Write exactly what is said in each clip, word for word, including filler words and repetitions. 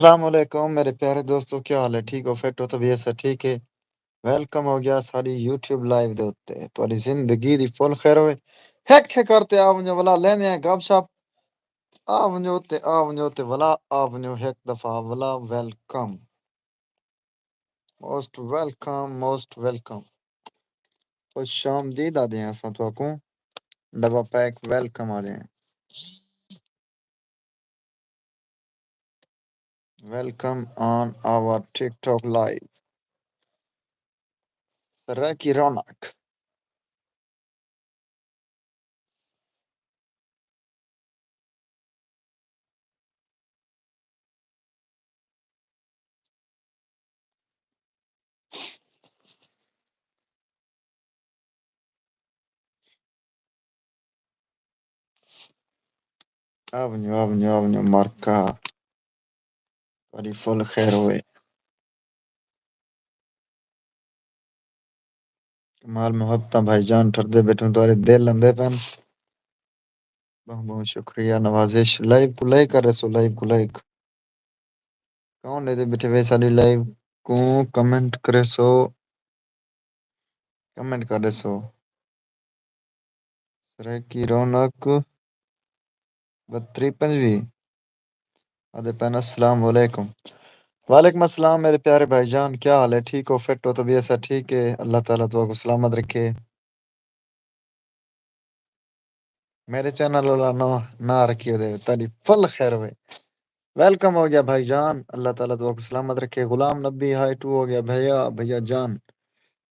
السلام علیکم میرے پیارے دوستو، کیا حال ہے؟ ٹھیک ہو؟ فٹ ہو؟ طبیعت سے ٹھیک ہے؟ ویلکم ہو گیا ساری یوٹیوب لائیو دے اُتے۔ تہاݙی زندگی دی فل خیر ہوئے۔ ہک ہک کر تے آ ونڄو ولا، لیندے ہیں گپ شپ۔ آ ونڄو تے، آ ونڄو تے ولا، آ ونڄو ہک دفعہ ولا۔ Welcome, most welcome, most welcome. خوش آمدید آدھے ہیں اساں تہاکوں۔ ڈبا پیک ویلکم آدھے ہیں۔ Welcome on our TikTok live. Saraiki رونق۔ آ ونڄو، آ ونڄو، آ ونڄو مارکا۔ تہاݙی فل خیر ہوئے۔ کمال محبتاں بھائی جان، ٹھردے ٻیٹھوں تہاݙے دل آندے پن۔ ٻہوں ٻہوں شکریہ نوازش۔ لائیو کوں لائک کر ݙیسو، لائیو کوں لائک۔ کون ݙیہدے ٻیٹھے وے ساݙی لائیو کوں؟ کمنٹ کریسو، کمنٹ کر ݙیسو۔ سرائیکی رونق بتری پنجوی آدھے پن، السلام علیکم۔ وعلیکم السلام میرے پیارے بھائی جان، کیا حال ہے؟ ٹھیک ہو؟ فٹ ہو؟ طبیعت سا ٹھیک ہے؟ اللہ تعالیٰ تہاکوں سلامت رکھے۔ میرے چینل والا نہ، نہ رکھیے دے، تہاݙی فل خیر ہوئے۔ ویلکم ہو گیا بھائی جان، اللہ تعالیٰ تہاکوں سلامت رکھے۔ غلام نبی ہائی ٹو ہو گیا بھیا، بھیا جان۔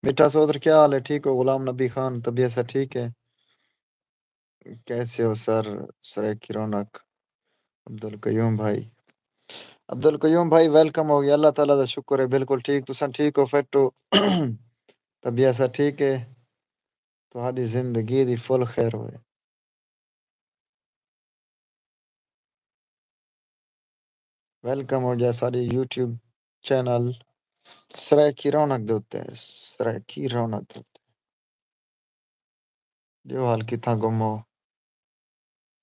میٹھا سوتر کیا حال ہے؟ ٹھیک ہو؟ غلام نبی خان، طبیعت سا ٹھیک ہے؟ کیسے ہو سر؟ سرائیکی رونق۔ عبدالقیوم بھائی، عبدالقیوم بھائی ویلکم ہو گیا، اللہ تعالیٰ دا شکر ہے، بالکل ٹھیک۔ تساں ٹھیک ہو؟ فٹ ہو؟ طبیعت سا ٹھیک ہے؟ تہاݙی زندگی دی فل خیر ہوئے۔ ویلکم ہو گیا ساݙے یوٹیوب چینل سرائیکی رونق دے اُتے، سرائیکی رونق دے اُتے۔ ٻیو حال کتھاں گم ہو؟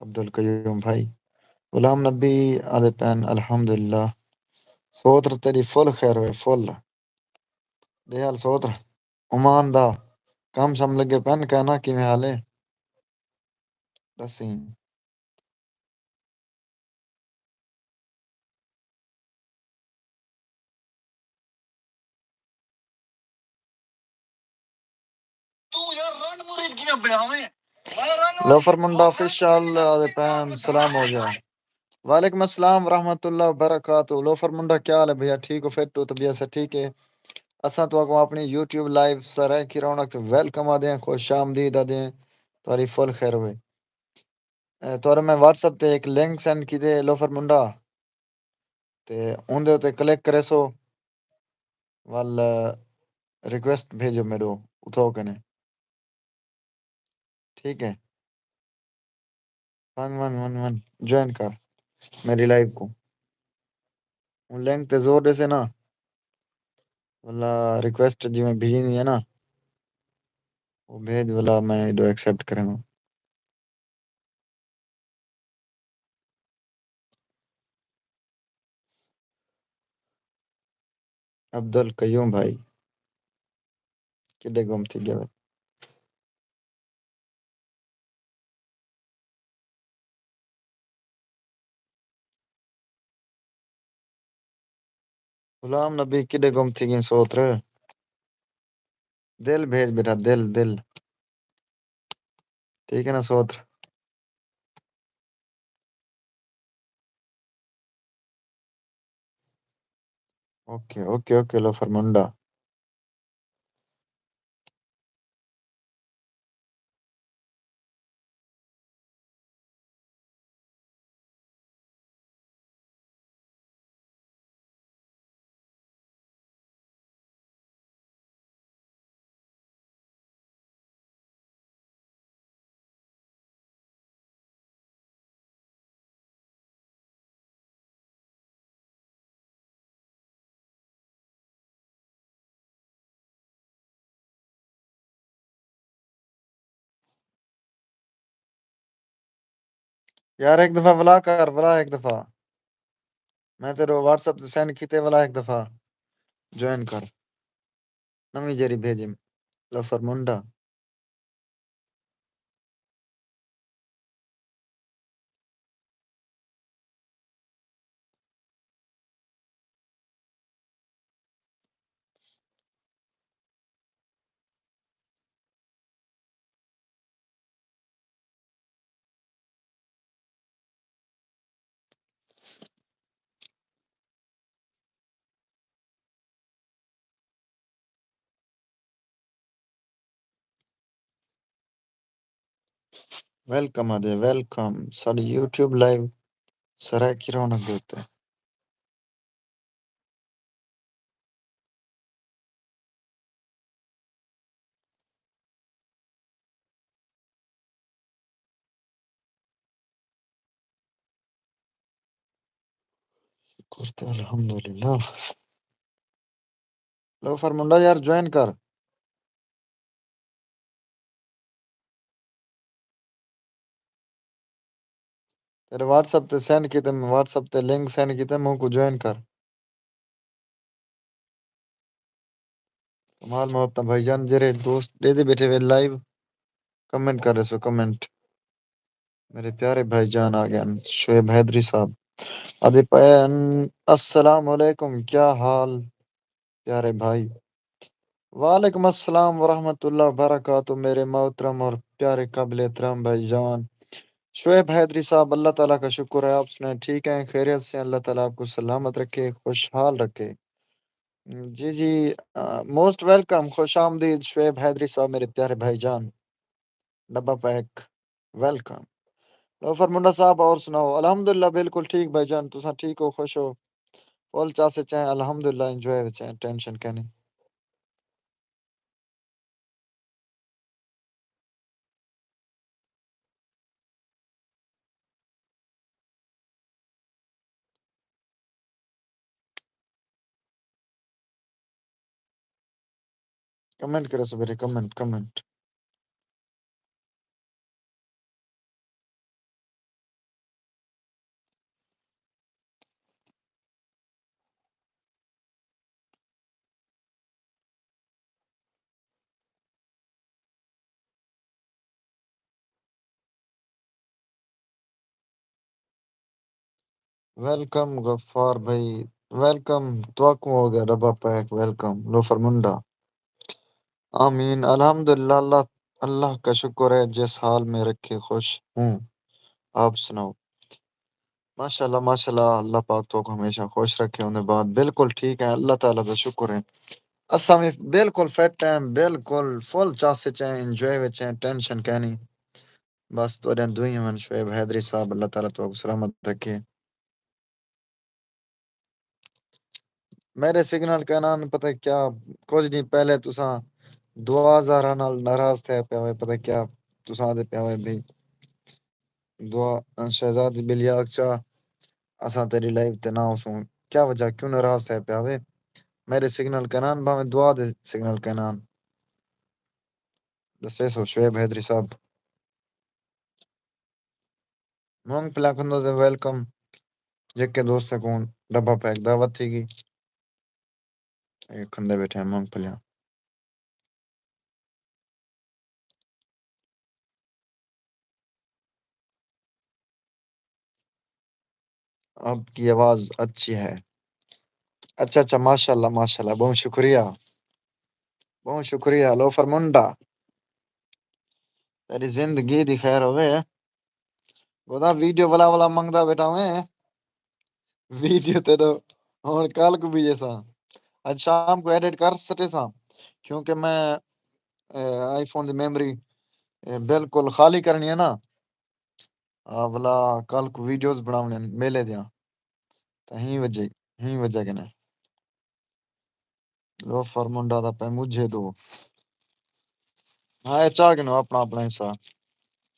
عبدالقیوم بھائی۔ غلام نبی آدھے پن، الحمدللہ۔ سوتر تیݙی فل خیر ہوئے، فل۔ ݙے حال سوتر، عمان دا کم شم لڳے پن کائنا، کیویں حال ہے؟ ݙسیں۔ لوفر منڈا آفیشل آدھے پن، سلام ہو گیا۔ وعلیکم السلام ورحمۃ اللہ وبرکاتہ۔ لوفر منڈا کیا حال ہے بھیا؟ ٹھیک ہو؟ فٹ ہو؟ طبیعت سا ٹھیک ہے؟ اساں تہاکوں اپݨی یوٹیوب لائیو سرائیکی رونق تے ویلکم آدھے ہیں، خوش آمدید آدھے ہیں، تہاݙی فل خیر ہوئے۔ اے، تہاݙے میں واٹس ایپ تے ہک لنک سینڈ کیتے لوفر منڈا، تے اوندے اُتے کلک کریسو، ول ریکویسٹ بھیجو میݙو اتھاؤ کنے۔ ٹھیک ہے، ونڄ، ونڄ، ونڄ، ونڄ، جوائن کر میݙی لائیو کوں۔ اوں لنک تے زور ݙیسے نا، ولا ریکویسٹ جیویں بھیجݨی ہے نا، او بھیج، ولا میں ایݙو ایکسپٹ کریندوں۔ عبدالقیوم بھائی، کݙے گم تھی ڳئے؟ غلام نبی کݙے گم تھی ڳئے سوتر؟ دل بھیج بیٹا، دل، دل۔ ٹھیک ہے نا سوتر؟ اوکے، اوکے، اوکے، لوفر منڈا۔ یار ہک دفعہ ولا کر، ولا ہک دفعہ۔ میں تیرو واٹس ایپ تے سینڈ کیتے ولا، ہک دفعہ جوائن کر۔ نویں جیری بھیجی، لفر منڈا۔ ویلکم آدے، ویلکم ساݙی یوٹیوب لائیو سرائیکی رونق دے اتے۔ شکر تے الحمدللہ۔ لو فر منڈا یار جوائن کر۔ تیرے واٹس ایپ تے سینڈ کیتے، میں واٹس ایپ تے لنک سینڈ کیتے، مونکوں جوائن کر۔ کمال محبتاں بھائی جان، جیرھے دوست ݙیہدے ٻیٹھے وے لائیو، کمنٹ کر ݙیسو، کمنٹ۔ میرے پیارے بھائی جان آ ڳئے ہن، شعیب حیدری صاحب آدھے پئے ہن، السلام علیکم، کیا حال پیارے بھائی؟ وعلیکم السلام ورحمۃ اللہ وبرکاتہ، میرے محترم اور پیارے قابل احترام بھائی جان شعیب حیدری صاحب، اللہ تعالیٰ کا شکر ہے، آپ سنائیں، ٹھیک ہیں، خیریت سے ہیں؟ اللہ تعالیٰ آپ کو سلامت رکھے، خوشحال رکھے۔ جی جی، موسٹ ویلکم، خوش آمدید شعیب حیدری صاحب، میرے پیارے بھائی جان۔ ڈبہ پیک، ویلکم۔ لو فر منڈا صاحب، اور سناؤ؟ الحمدللہ، بالکل ٹھیک بھائی جان، تساں ٹھیک ہو، خوش ہو؟ فل چاس اچ ہیں، الحمدللہ، انجوائے وچ ہیں، ٹینشن کینی۔ کمنٹ کرو سبیرے، کمنٹ، کمنٹ۔ ویلکم غفار بھائی، ویلکم۔ تہاکوں ہو ڳیا ڈبہ پیک، ویلکم لوفر منڈا۔ آمین۔ الحمدللہ، اللہ، اللہ کا شکر ہے جس حال میں رکھے خوش ہوں۔ آپ سناؤ؟ ماشاءاللہ، ماشاءاللہ، اللہ پاک تہاکوں ہمیشہ خوش رکھے۔ اوندے بعد بالکل ٹھیک ہے، اللہ تعالیٰ دا شکر ہے۔ اساں وی بالکل فٹ ہیں، بالکل فل چاس اچ ہیں، انجوائے وچ ہیں، ٹینشن کینی۔ بس تہاݙیاں دعائیں ہن شعیب حیدری صاحب، اللہ تعالیٰ تہاکوں سلامت رکھے۔ میݙے سگنل کائناں، پتہ کیا، کجھ ݙینھ پہلے تساں دعا زہرا نال ناراض تھئے پئے ہوئے، پتہ کیا تساں آہدے پئے ہوئے بھئی دعا، شہزادی بلیاگ چا، اساں تیݙی لائیو تے نہ ہوسوں۔ کیا وجہ، کیوں ناراض تھئے پئے ہوئے؟ میݙے سگنل کائناں، بھاویں دعا دے سگنل کائناں۔ ݙسیسو شعیب حیدری صاحب۔ مونگ پھلیاں کھندو تے ویلکم۔ جیکے دوستاں کوں ڈبہ پیک دعوت تھی ڳئی۔ اے کھندے ٻیٹھے ہیں مونگ پھلیاں۔ آپ کی آواز اچھی ہے۔ اچھا، اچھا، ماشاءاللہ، ماشاءاللہ، بہت شکریہ۔ بہت شکریہ، لوفر منڈا۔ تیݙی زندگی دی خیر ہووے۔ ٻہدا ویڈیو ولا ولا منگدا ٻیٹھا ہوئیں۔ ویڈیو تیݙو ہݨ کل کوں بھیڄیساں۔ اڄ شام کوں ایڈٹ کر سٹیساں۔ کیونکہ میں، اے، آئی فون دی میموری، اے، بالکل خالی کرݨی ہے نا۔ آ ولا کل کوں ویڈیوز بݨاوݨے میلے دیاں۔ تاں ہی وجہ، ہی وجہ کنے۔ لوفر منڈا دا پئے مجھے دو۔ ہاں، اے چا گھنو اپݨا، اپݨا حصہ۔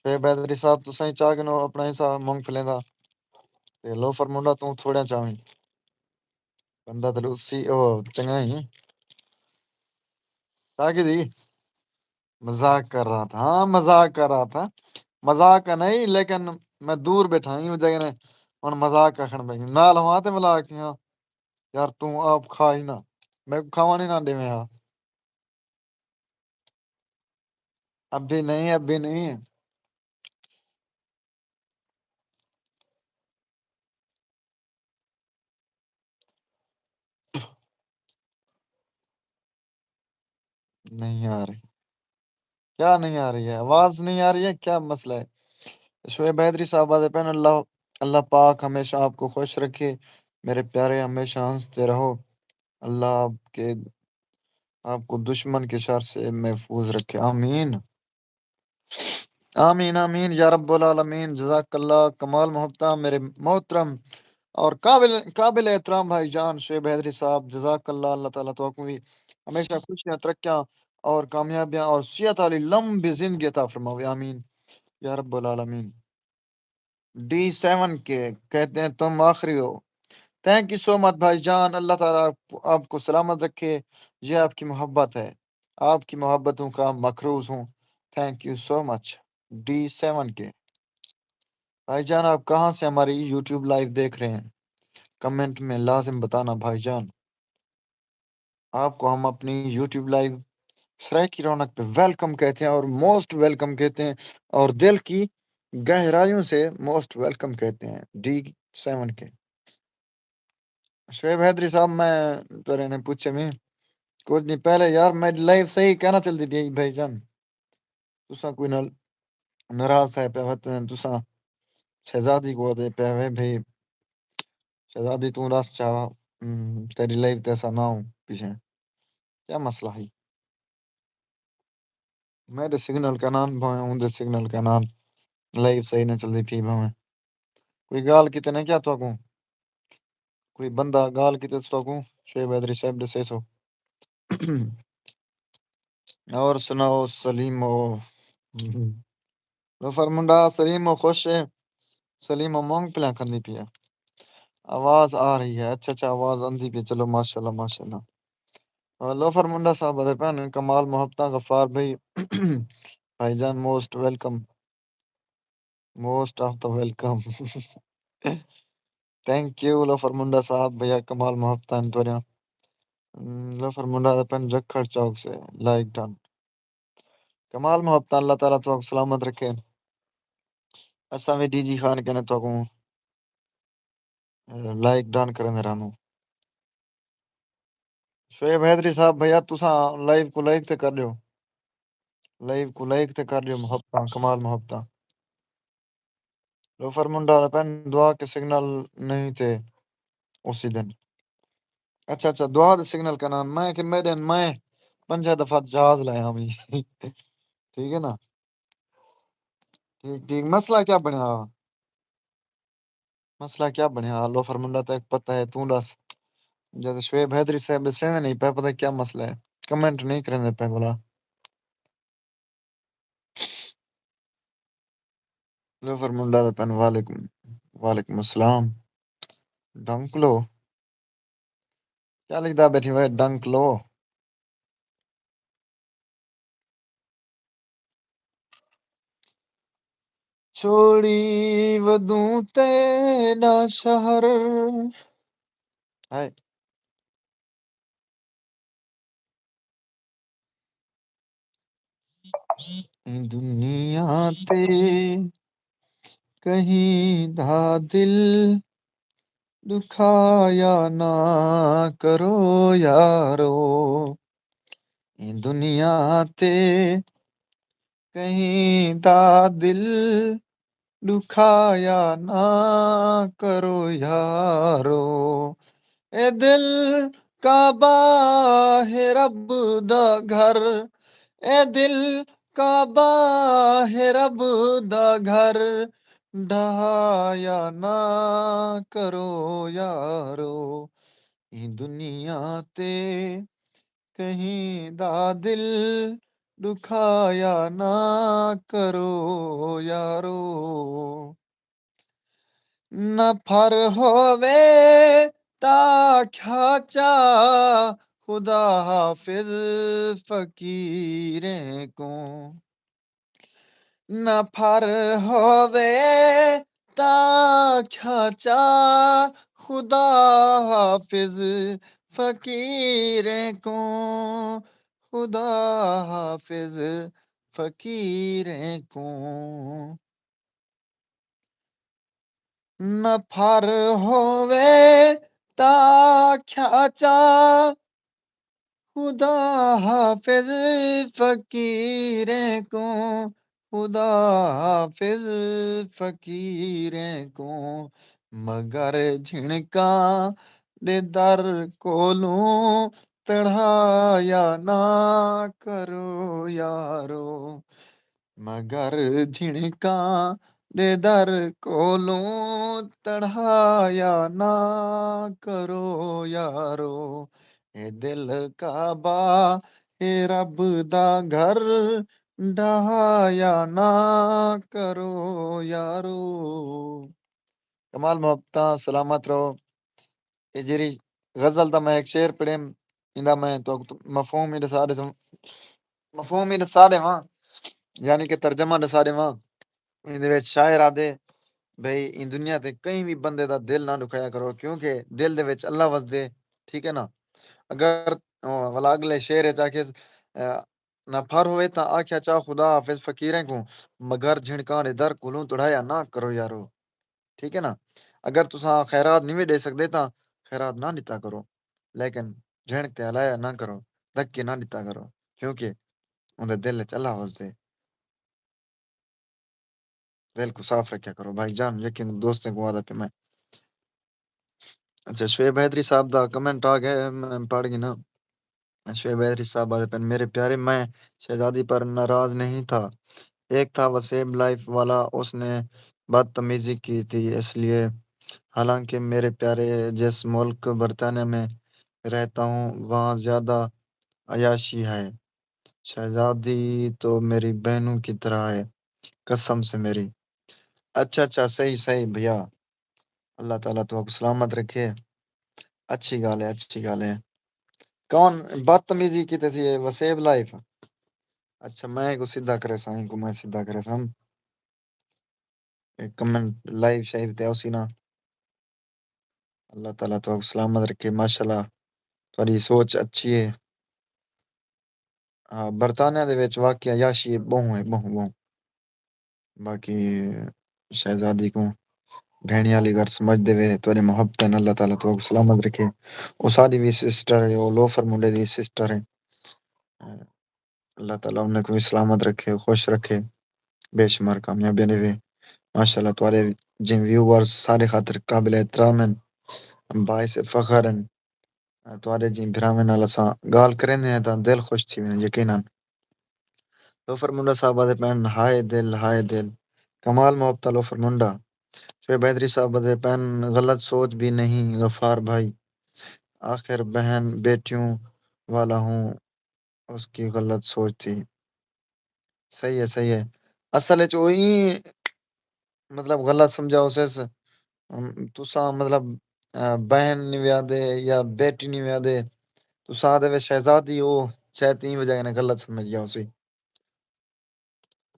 شعیب حیدری صاحب، تساں ہی چا گھنو اپݨا حصہ مونگ پھلیں دا۔ تے لوفر منڈا توں تھوڑیاں چاویں۔ بندہ تے لوسی، او، چنڳا ہی۔ چا گھدی؟ مذاق کر رہا تھا۔ ہاں، مذاق کر رہا تھا۔ مذاق کا نہیں، لیکن میں دور ٻیٹھا ہوں، ایں وجہ کنے ہݨ مذاق آکھݨ پئے، نال ہواں تے ملا آکھیاں، یار توں آپ کھا ہی نہ، میکوں کھاوݨ ہی نہ ݙیویں ہا۔ ابھی نہیں، ابھی نہیں۔ نہیں آ رہی۔ کیا نہیں آ رہی ہے؟ آواز نہیں آ رہی ہے؟ کیا مسئلہ ہے؟ شعیب حیدری صاحب آدھے پئن، اللہ، اللہ پاک ہمیشہ آپ کو خوش رکھے میرے پیارے، ہمیشہ ہنستے رہو۔ اللہ آپ کے، آپ کو دشمن کے شر سے محفوظ رکھے۔ آمین۔ آمین، آمین یا رب العالمین۔ جزاک اللہ، کمال محبتاں میرے محترم اور قابل، قابل احترام بھائی جان شعیب حیدری صاحب۔ جزاک اللہ، اللہ تعالیٰ تہاکوں وی ہمیشہ خوشیاں، ترقیاں اور کامیابیاں اور صحت والی لمبی زندگی عطا فرماوے۔ آمین یا رب العالمین۔ ڈی سیون کے کہتے ہیں، تم آخری ہو۔ تھینک یو سو مچ بھائی جان، اللہ تعالیٰ آپ کو، آپ کو سلامت رکھے۔ یہ آپ کی محبت ہے، آپ کی محبتوں کا مقروض ہوں۔ Think you so much. D seven کے بھائی جان، آپ کہاں سے ہماری یوٹیوب لائیو دیکھ رہے ہیں؟ کمنٹ میں لازم بتانا بھائی جان۔ آپ کو ہم اپنی یوٹیوب لائیو سرائیکی رونق پہ ویلکم کہتے ہیں اور موسٹ ویلکم کہتے ہیں اور دل کی گہرائیوں سے موسٹ ویلکم کہتے ہیں۔ ڈی سیون کے شعیب حیدری صاحب، میں تیرے نے پوچھے میں کچھ نہیں پہلے یار، میں لائیو صحیح کہنا چلتی پی بھائی جان، تساں کوئی نال ناراض تھے پے وت، تساں شہزادی کو دے پے وے بھائی، شہزادی توں رس چاوا، ہم، تیری لائیو تے ایسا نہ ہو پیچھے۔ کیا مسئلہ ہے؟ میݙے سگنل کنان بھاویں اوندے سگنل کنان، لائیو صحیح نہ چلدی پئی بھاویں۔ کوئی ڳالھ کیتے نے کیا تہاکوں؟ کوئی بندہ ڳالھ کیتے تہاکوں؟ شعیب حیدری صاحب ݙسیسو۔ اور سناؤ سلیمو؟ لوفر منڈا، سلیمو خوش ہے؟ سلیمو مونگ پھلیاں کھندی پئی ہے۔ آواز آ رہی ہے۔ اچھا، اچھا، آواز آندی پئی ہے۔ چلو، ماشاءاللہ، ماشاءاللہ۔ اور لوفر منڈا صاحب آدھے پئن، کمال محبتاں غفار بھائی، بھائی جان، most welcome, most of the welcome. Thank you loafer منڈا صاحب، بھیا کمال محبتاں تہاݙیاں۔ ہم، لوفر منڈا آدھے پئن جکھڑ چوک سے، لائک ڈن۔ کمال محبتاں، اللہ تعالیٰ تہاکوں سلامت رکھے۔ اساں وی ڈی جی خان کنے تہاکوں، اے، لائک ڈن کریندے رہندوں۔ شعیب حیدری صاحب، بھیا تساں لائیو کوں لائک تے کر ݙیو، لائیو کوں لائک تے کر ݙیو، محبتاں، کمال محبتاں۔ لوفر منڈا آدھے پئن دعا کے سگنل نہیں تھے اسی دن۔ اچھا، اچھا، دعا دے سگنل کنان۔ میں کہ میݙے میں پنجاہ دفعہ جہاز لے آویں۔ ٹھیک ہے نا؟ ٹھیک، ٹھیک۔ مسئلہ کیا بݨیا؟ مسئلہ کیا بݨیا؟ لوفر منڈا تیک پتہ ہے، توں ݙس۔ جد شعیب حیدری صاحب ݙسیندے نہیں پئے، پتہ کیا مسئلہ ہے؟ کمنٹ نہیں کریندے پئے بھلا۔ لوفر منڈا آدھے پئن، وعلیکم، وعلیکم السلام۔ ڈنکلو؟ کیا لکھدا ٻیٹھی وے؟ ڈنکلو؟ چھوڑی ودوں تیݙا شہر۔ ہائے۔ دنیا تے کہیں دا دل ݙکھایا نہ کرو یارو۔ ایں دنیا تے کہیں دا دل ݙکھایا نہ کرو یارو۔ اے دل کعبہ ہے رب دا گھر، اے دل کعبہ ہے رب دا گھر، ڈھایا نہ کرو یارو۔ ایں دنیا تے کہیں دا دل ݙکھایا نہ کرو یارو۔ نہ پھر ہووے تاں آکھیا چا خدا حافظ فقیریں کوں۔ نہ پھر ہووے تا کھا چا خدا حافظ فقیریں کوں، خدا حافظ فقیریں کوں۔ نہ پھر ہووے تا کھا چا خدا حافظ فقیریں کوں، خدا حافظ فقیریں کوں۔ مگر جھنکاں دے در کولوں تڑھایا نہ کرو یارو، مگر جھنکاں دے در کولوں تڑھایا نہ کرو یارو۔ اے دل کعبہ، اے رب دا گھر، ڈھایا نہ کرو یارو۔ کمال محبتاں، سلامت رہو۔ اے جیڑھی غزل دا میں ہک شعر پڑھیم، ایندا میں تہاکوں مفہوم ہی ݙسا ݙیساں، مفہوم ہی ݙسا ݙیواں، یعنی کہ ترجمہ ݙسا ݙیواں۔ ایندے وچ شاعر آہدے، بھئی، ایں دنیا تے کہیں وی بندے دا دل نہ ݙکھایا کرو، کیونکہ دل دے وچ اللہ وسدے، ٹھیک ہے نا؟ اگر، او، ولا اڳلے شعر وچ آکھیس، اے، نہ پھر ہووے تاں آکھیا چا خدا حافظ فقیریں کوں، مگر جھنکاں دے در کولوں تڑھایا نہ کرو یارو۔ ٹھیک ہے نا؟ اگر تساں خیرات نہیں وی ݙے سڳدے تاں خیرات نہ ݙتا کرو، لیکن جھنک تے ہلایا نہ کرو، دھکے نہ ݙتا کرو، کیونکہ اوندے دل وچ اللہ وسدے۔ دل کوں صاف رکھیا کرو بھائی جان، یقین دوستیں کوں آہدا پیا میں۔ اچھا، شعیب حیدری صاحب دا کمنٹ آ ڳئے، میں پڑھ گھناں۔ شعیب حیدری صاحب آہدے پن، میرے پیارے، میں شہزادی پر ناراض نہیں تھا۔ ایک تھا وسیب لائف والا، اس نے بدتمیزی کی تھی، اس لیے، حالانکہ میرے پیارے، جس ملک برطانیہ میں رہتا ہوں، وہاں زیادہ عیاشی ہے۔ شہزادی تو میری بہنوں کی طرح ہے، قسم سے میری۔ اچھا، اچھا، صحیح، صحیح بھیا۔ اللہ تعالیٰ تہاکوں سلامت رکھے۔ اچھی ڳالھ ہے، اچھی ڳالھ ہے۔ کون بدتمیزی کیتے سی؟ اے وسیب لائف۔ اچھا، میں کو سیدھا کریساں، کو میں سیدھا کریساں۔ اے کمنٹ لائیو شائیو تے آسی نا۔ اللہ تعالیٰ تہاکوں سلامت رکھے۔ ماشاءاللہ، تہاݙی سوچ اچھی ہے۔ ہاں، برطانیہ دے وچ واقعی عیاشی ٻہوں ہے، ٻہوں، ٻہوں۔ باقی شہزادی کوں بھیݨیں آلی ڳالھ سمجھدے وے، تہاݙے محبت ہن، اللہ تعالیٰ تہاکوں سلامت رکھے۔ او ساݙی وی سسٹر ہے، او لوفر منڈے دی سسٹر ہے۔ اللہ تعالیٰ انہیں کوں وی سلامت رکھے، خوش رکھے، بے شمار کامیابیاں ݙیوے۔ ماشاءاللہ، تہاݙے جیں ویورز ساݙے خاطر قابل احترام ہن، باعث فخر ہن۔ تہاݙے جیں بھراویں نال اساں ڳالھ کریندے ہیں تاں دل خوش تھی ویندے یقیناً۔ لوفر منڈا صاحب آہدے پن، ہائے دل، ہائے دل۔ کمال محبت لوفر منڈا۔ شعیب حیدری صاحب آہدے پن، غلط سوچ بھی نہیں غفار بھائی، آخر بہن بیٹیوں والا ہوں، اس کی غلط سوچ تھی۔ صحیح ہے، صحیح ہے۔ اصل وچ او ایں مطلب غلط سمجھا ہوسے، تساں مطلب، آ، بہن نہیں ویادے یا بیٹی نہیں ویادے، تساں آہدے وے شہزادی، او شاید ایں وجہ کنے غلط سمجھ گیا ہوسی۔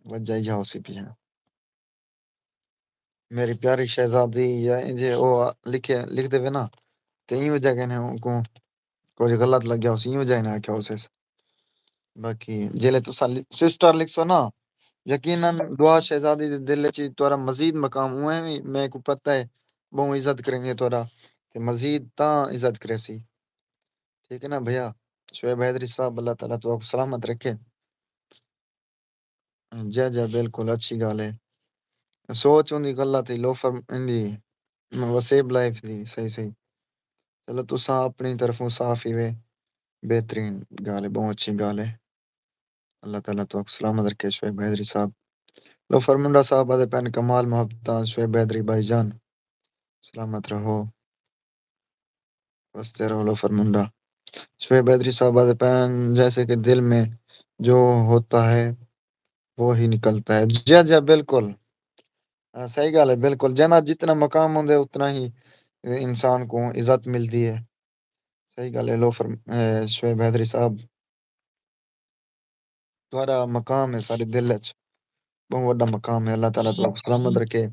وجہ ایہا ہوسی پئی ہے۔ میری پیاری شہزادی یا انجے او لکھے، لکھدے وے نا، تے ایں وجہ کنے اوکوں کجھ غلط لڳیا ہوسی، ایں وجہ کنے آکھیا ہوسے۔ باقی جیلے تساں ل-، سسٹر لکھسو نا، یقیناً دعا شہزادی دے دل وچ تہاݙا مزید مقام اونویں وی، میکوں پتہ ہے، ٻہوں عزت کریندی ہے تہاݙا، تے مزید تاں عزت کریسی۔ ٹھیک ہے نا بھیا؟ شعیب حیدری صاحب، اللہ تعالیٰ تہاکوں سلامت رکھے۔ جی، جی، بالکل اچھی ڳالھ ہے۔ سوچ اوندی غلط ہے، لوفر ایندی، وسیب لائف دی، صحیح، صحیح۔ چلو، تساں اپݨی طرفوں صاف ہیوے، بہترین ڳالھ ہے، ٻہوں اچھی ڳالھ ہے۔ اللہ تعالیٰ تہاکوں سلامت رکھے شعیب حیدری صاحب۔ لوفر منڈا صاحب آہدے پن، کمال محبتاں شعیب حیدری بھائی جان، سلامت رہو۔ وسدے رہو لوفر منڈا۔ شعیب حیدری صاحب آہدے پن، جیسے کہ دل میں جو ہوتا ہے، وہی نکلتا ہے۔ جی، جی، بالکل۔ ہاں، صحیح ڳالھ ہے، بالکل۔ جیندے جتنا مقام ہوندے، اتنا ہی انسان کوں عزت ملدی ہے۔ صحیح ڳالھ ہے، لوفر، اے، شعیب حیدری صاحب۔ تہاݙا مقام ہے ساݙے دل وچ۔ ٻہوں وݙا مقام ہے۔ اللہ تعالیٰ تہاکوں سلامت رکھے۔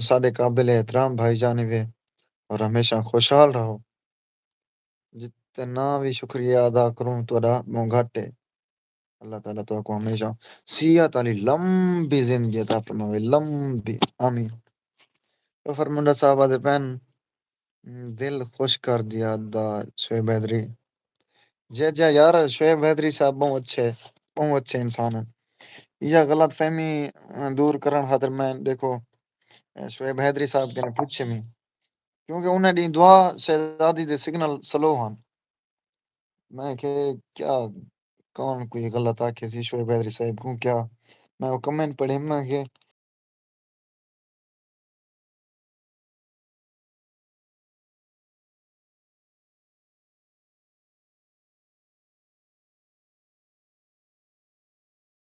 ساݙے قابل احترام بھائی جان ہیوے اور ہمیشہ خوشحال رہو۔ جتنا وی شکریہ ادا کروں تہاݙا ٻہوں گھٹ ہے۔ اللہ تعالیٰ تہاکوں ہمیشہ صحت آلی لمبی زندگی عطا فرماوے، لمبی، آمین۔ لوفر منڈا صاحب آہدے پئن، دل خوش کر دیا دا شعیب حیدری۔ جی جی یار، شعیب حیدری صاحب ٻہوں اچھے، ٻہوں اچھے انسان ہن۔ ایہا غلط فہمی دور کرݨ خاطر میں ݙیکھو شعیب حیدری صاحب کنیں پچھے می، کیونکہ انہیں ݙینہہ دعا شہزادی دے سگنل سلو ہن۔ میں کہ کیا، کون کوئی غلط آکھے سی شعیب حیدری صاحب کوں؟ کیا میں او کمنٹ پڑھے، میں کہ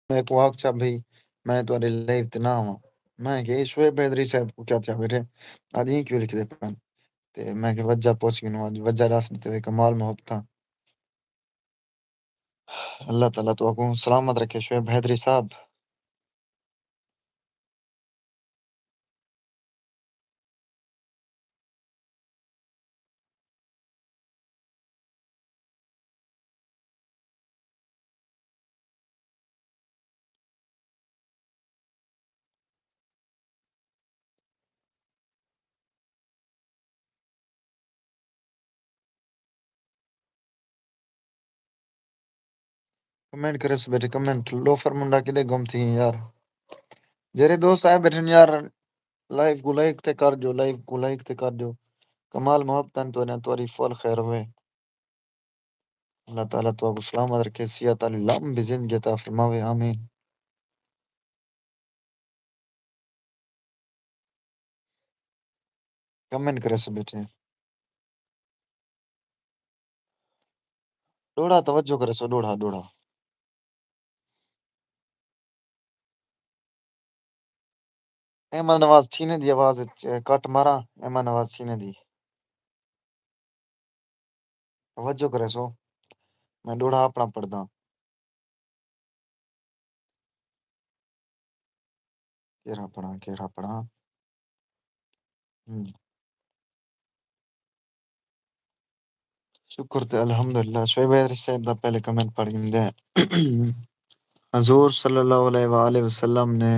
میکوں آکھ چا بھئی، میں تہاݙے لائیو تے نہ آواں۔ میں کہ اے شعیب حیدری صاحب کوں کیا تھیا ٻیٹھے؟ اڄ ایں کیوں لکھدے پئن؟ تے میں کہ وجہ پچھ گھنوں، اڄ وجہ ݙس ݙتے وے، کمال محبتاں۔ اللہ تعالیٰ تہاکوں سلامت رکھے شعیب حیدری صاحب۔ کمنٹ کریسو ٻیٹھے، کمنٹ۔ لوفر منڈا کݙے گم تھی ہیں یار؟ جیرھے دوست آئے ٻیٹھن یار، لائیو کوں لائک تے کر ݙیو، لائیو کوں لائک تے کر ݙیو۔ کمال محبتاں تہاݙیاں، تہاݙی فل خیر ہووے۔ اللہ تعالیٰ تہاکوں سلامت رکھے، صحت آلی لمبی زندگی عطا فرماوے، آمین۔ کمنٹ کریسو ٻیٹھے۔ ݙوہڑا توجہ کریسو، ݙوہڑا، ݙوہڑا۔ ایما نواز چھینے دی آواز اچ کٹ ماراں، ایما نواز چھینے دی۔ توجہ کریسو، میں ݙوہڑا اپݨا پڑھداں۔ کیرھا پڑھاں، کیرھا پڑھاں؟ ہم۔ شکر تے الحمدللہ۔ شعیب حیدری صاحب دا پہلے کمنٹ پڑھ گھندے ہیں۔ حضور صلی اللہ علیہ وآلہ وسلم نے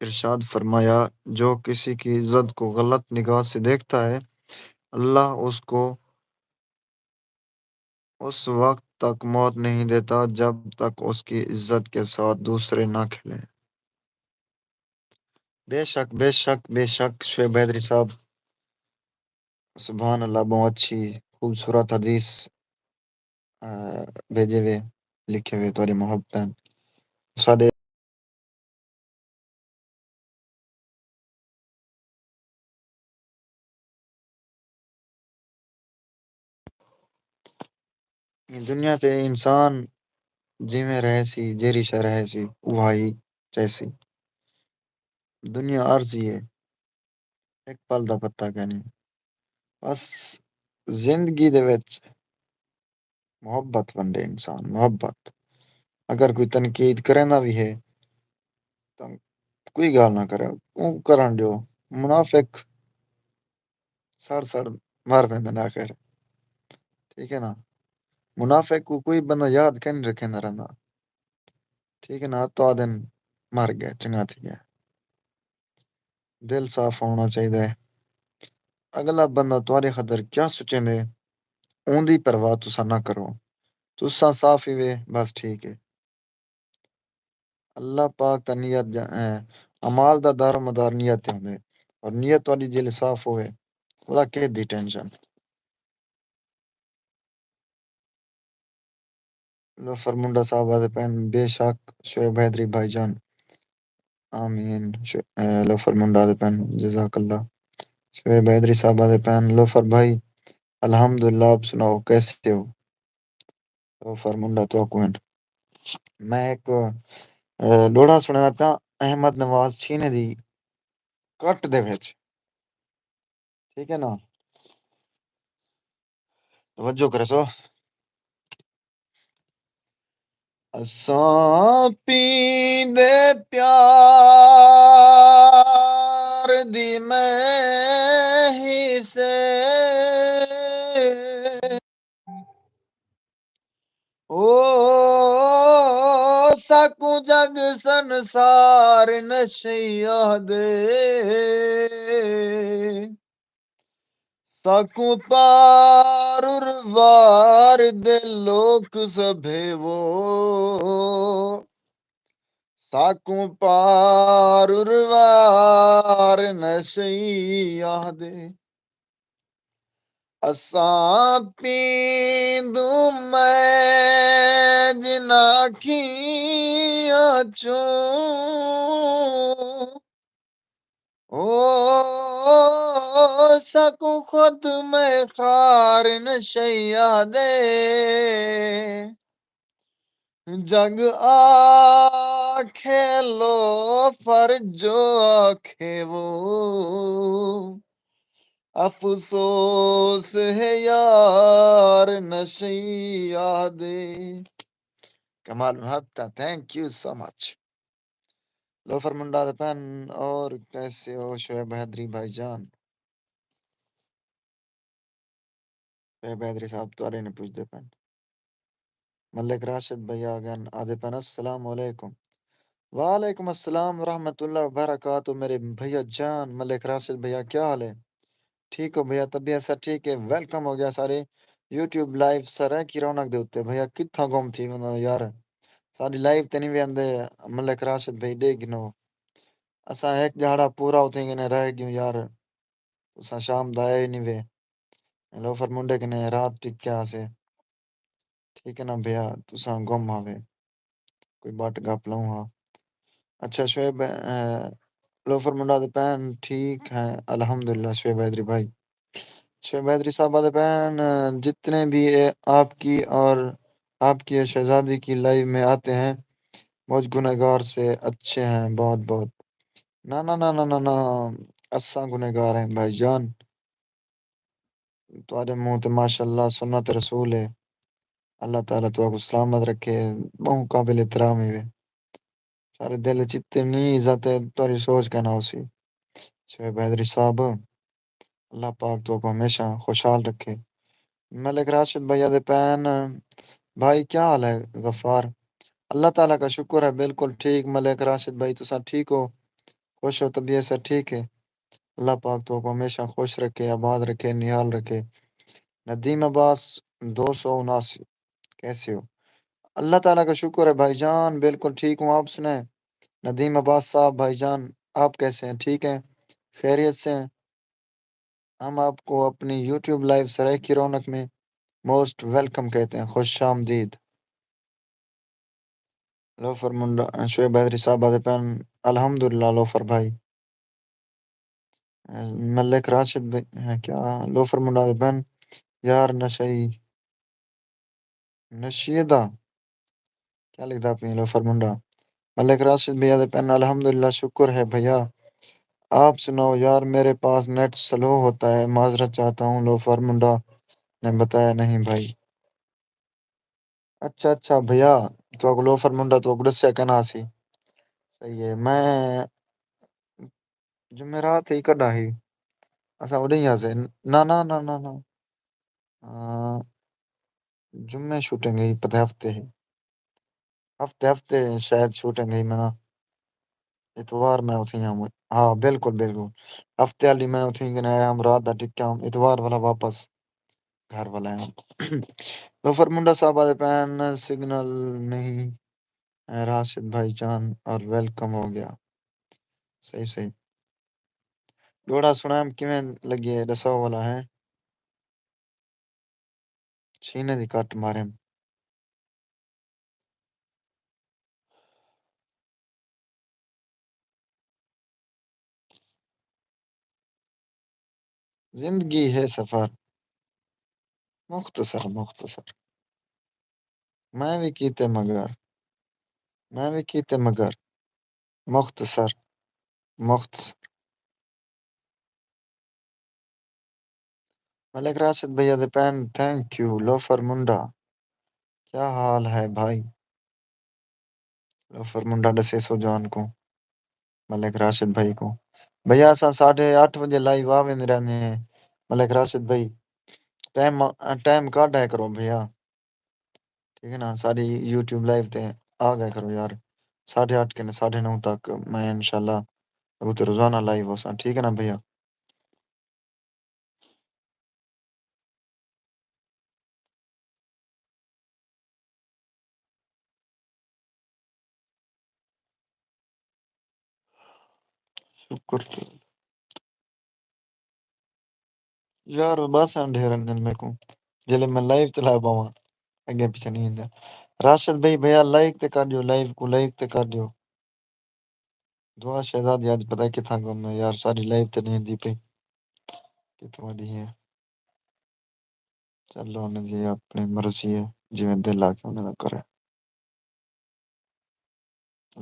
ارشاد فرمایا، جو کسی کی عزت کو غلط نگاہ سے دیکھتا ہے، اللہ اس کو اس وقت تک موت نہیں دیتا جب تک اس کی عزت کے ساتھ دوسرے نہ کھلیں۔ بے شک، بے شک، بے شک شعیب حیدری صاحب، سبحان اللہ، ٻہوں اچھی خوبصورت حدیث بھیجے وے، لکھے وے تہاݙی محبتاں ساݙے دنیا تے انسان جیویں رہے سی، جیڑھی شے رہے سی، اوہا ہی رہسی۔ دنیا عارضی ہے، ہک پل دا پتہ کائنی۔ بس زندگی دے وچ محبت ونڈے انسان، محبت۔ اگر کوئی تنقید کریندا وی ہے تاں کوئی ڳالھ نہ کرے، اوں کرݨ ݙیو۔ منافق سڑ سڑ مر ویندن آخر، ٹھیک ہے نا؟ منافق کوں کوئی بندہ یاد کائنی رکھیندا رہندا، ٹھیک ہے نا؟ تاں آہدن مر ڳئے، چنڳا تھی ڳئے۔ دل صاف ہووݨا چاہیدا ہے۔ اڳلا بندہ تہاݙے خاطر کیا سوچیندے، اوندی پرواہ تساں نہ کرو۔ تساں صاف ہیوے، بس ٹھیک ہے۔ اللہ پاک تاں نیت جا-، اے، اعمال دا دار و مدار نیت تے ہوندے، اور نیت تہاݙی جیلے صاف ہووے، ولا کیندی ٹینشن۔ لوفر منڈا صاحب آہدے پئن، بے شک شعیب حیدری بھائی جان۔ آمین۔ ش-، اے، لوفر منڈا آہدے پئن، جزاک اللہ۔ شعیب حیدری صاحب آہدے پئن، لوفر بھائی، الحمدللہ، آپ سناؤ کیسے ہو؟ لوفر منڈا تہاکوں ہن۔ میں ہک، اے، ݙوہڑا سݨیندا پیاں احمد نواز چھینے دی کٹ دے وچ۔ ٹھیک ہے نا؟ توجہ کریسو۔ اساں پی دے پیار دی میں ہی سے۔ او ساکوں جگ سنسار نشئی آہدے، ساکوں پار اروار دے لوک سبھے وو، ساکوں پار اروار نشئی آہدے۔ اساں پیندوں میں جنہاں اکھیاں چوں، او ساکوں خود میں خار نشئی آہدے۔ جگ آکھے لوفر جو آکھے وو، افسوس ہے یار نشئی آہدے۔ کمال محبت، thank you so much۔ Loafer منڈا دے پہن، اور کیسے ہو شعیب حیدری بھائی جان؟ شعیب حیدری صاحب تہاݙے نے پچھدے پئن۔ ملک راشد بھائی آ ڳئن، آہدے پئن، السلام علیکم۔ وعلیکم السلام ورحمۃ اللہ وبرکاتہ۔ میرے بھیا جان ملک راشد بھیا، کیا حال ہے؟ ٹھیک ہو بھیا؟ طبیعت سب ٹھیک ہے؟ ویلکم ہو ڳیا سارے یوٹیوب لائیو سرائیکی رونق دے اتے۔ بھیا کتھاں گم تھی ویندے ہو یار؟ ساݙی لائیو تے نہیں ویندے؟ ملک راشد بھائی ݙیکھ گھنو، اساں ہک ݙیہاڑا پورا اتھیں کنے رہ ڳیوں یار۔ تساں شام دا آئے ہی نی وے۔ لوفر منڈے کنے رات ٹکیا ہاسے۔ ٹھیک ہے نا بھیا، تساں گم ہاوے۔ کوئی بٹ گپ لوں ہا۔ اچھا شعیب، اے، لوفر منڈا دے پہن ٹھیک ہیں، الحمدللہ شعیب حیدری بھائی۔ شعیب حیدری صاحب دے پہن، جتنے بھی اے آپ کی اور آپ کی شہزادی کی لائیو میں آتے ہیں، مجھ گنہگار سے اچھے ہیں بہت بہت۔ نہ، نہ، نہ، نہ، نہ، نہ، اساں گنہگار ہیں بھائی جان۔ تہاݙے منہ تے ماشاءاللہ سنت رسول ہے۔ اللہ تعالیٰ تہاکوں سلامت رکھے، ٻہوں قابل احترام ہیوے۔ سارے دل اچ اتنی عزت ہے، تہاݙی سوچ کائنا ہوسی۔ شعیب حیدری صاحب، اللہ پاک تہاکوں ہمیشہ خوشحال رکھے۔ ملک راشد بھیا دے پہن، بھائی کیا حال ہے غفار؟ اللہ تعالیٰ کا شکر ہے، بالکل ٹھیک۔ ملک راشد بھائی، تساں ٹھیک ہو؟ خوش ہو؟ طبیعت سب ٹھیک ہے؟ اللہ پاک تہاکوں ہمیشہ خوش رکھے، آباد رکھے، نہال رکھے۔ ندیم عباس دو سو اناسی، کیسے ہو؟ اللہ تعالیٰ کا شکر ہے بھائی جان، بالکل ٹھیک ہوں۔ آپ سنائیں؟ ندیم عباس صاحب، بھائی جان، آپ کیسے ہیں؟ ٹھیک ہیں؟ خیریت سے ہیں؟ ہم آپ کو اپنی یوٹیوب لائیو سرائیکی رونق میں موسٹ ویلکم کہتے ہیں، خوش آمدید۔ لوفر منڈا، شعیب حیدری صاحب آہدے پئن، الحمدللہ لوفر بھائی۔ ملک راشد بھائی، ہیں کیا؟ لوفر منڈا آہدے پئن، یار نشئی، نشے دا کیا لکھدا پئیں لوفر منڈا؟ ملک راشد بھیا آہدے پئن، الحمدللہ شکر ہے بھیا، آپ سناؤ یار، میرے پاس نیٹ سلو ہوتا ہے، معذرت چاہتا ہوں، لوفر منڈا نے بتایا نہیں بھائی۔ اچھا اچھا بھیا، تہاکوں لوفر منڈا تہاکوں ݙسیا کائنا سی۔ صحیح ہے، میں جمعرات ہی کݙاں ہی، اساں اݙے ہی ہاسے۔ نہ نہ نہ نہ نہ۔ ہاں، جمعے شوٹنگ ہئی، پتہ ہفتے ہئی۔ ہفتے ہفتے شاید شوٹنگ ہئی، میں نا اتوار میں اتھیں ہم۔ ہاں، بالکل، بالکل۔ ہفتے آلی میں اتھیں کنے آیا ہم، رات دا ٹکیا ہم، اتوار والا واپس گھر والا آیا ہم۔ لوفر منڈا صاحب آہدے پئن، سگنل نہیں ہے راشد بھائی جان، اور ویلکم ہو گیا۔ صحیح، صحیح۔ ݙوہڑا سݨائم کیویں لڳے، ݙساؤ والا ہے۔ چھینے دی کٹ ماریم۔ زندگی ہے سفر مختصر، مختصر۔ میں وی کیتے مگر، میں وی کیتے مگر، مختصر، مختصر۔ ملک راشد بھیا آہدے پئن، تھینک یو لوفر منڈا، کیا حال ہے بھائی؟ لوفر منڈا ݙسے سو جان کوں، ملک راشد بھائی کوں۔ بھیا اساں ساڈھے اٹھ وڄے لائیو آ ویندے رہندے ہیں۔ ملک راشد بھائی، ٹائم ٹائم کڈھ آیا کرو بھیا۔ ٹھیک ہے نا، ساری یوٹیوب لائیو تے آ گیا کرو یار۔ ساڈھے اٹھ کنے ساڈھے نو تک میں انشاءاللہ اگوں تے روزانہ لائیو ہوساں، ٹھیک ہے نا بھیا؟ شکر۔ یار بس ڈھیر اندن میکوں، جلے میں لائیو چلا پاواں، اگے پیچھے نہیں ہوندا۔ راشد بھائی، بھیا لائک تے کر دیو، لائیو کو لائک تے کر دیو۔ دعا شہزادی اج پتہ ہے کتھاں گم ہے یار، ساری لائیو تے نہیں دی پئی، کتھوں دی ہے؟ چلو انہیں دی اپنی مرضی ہے، جویں دل آ کے انہیں دا کرے۔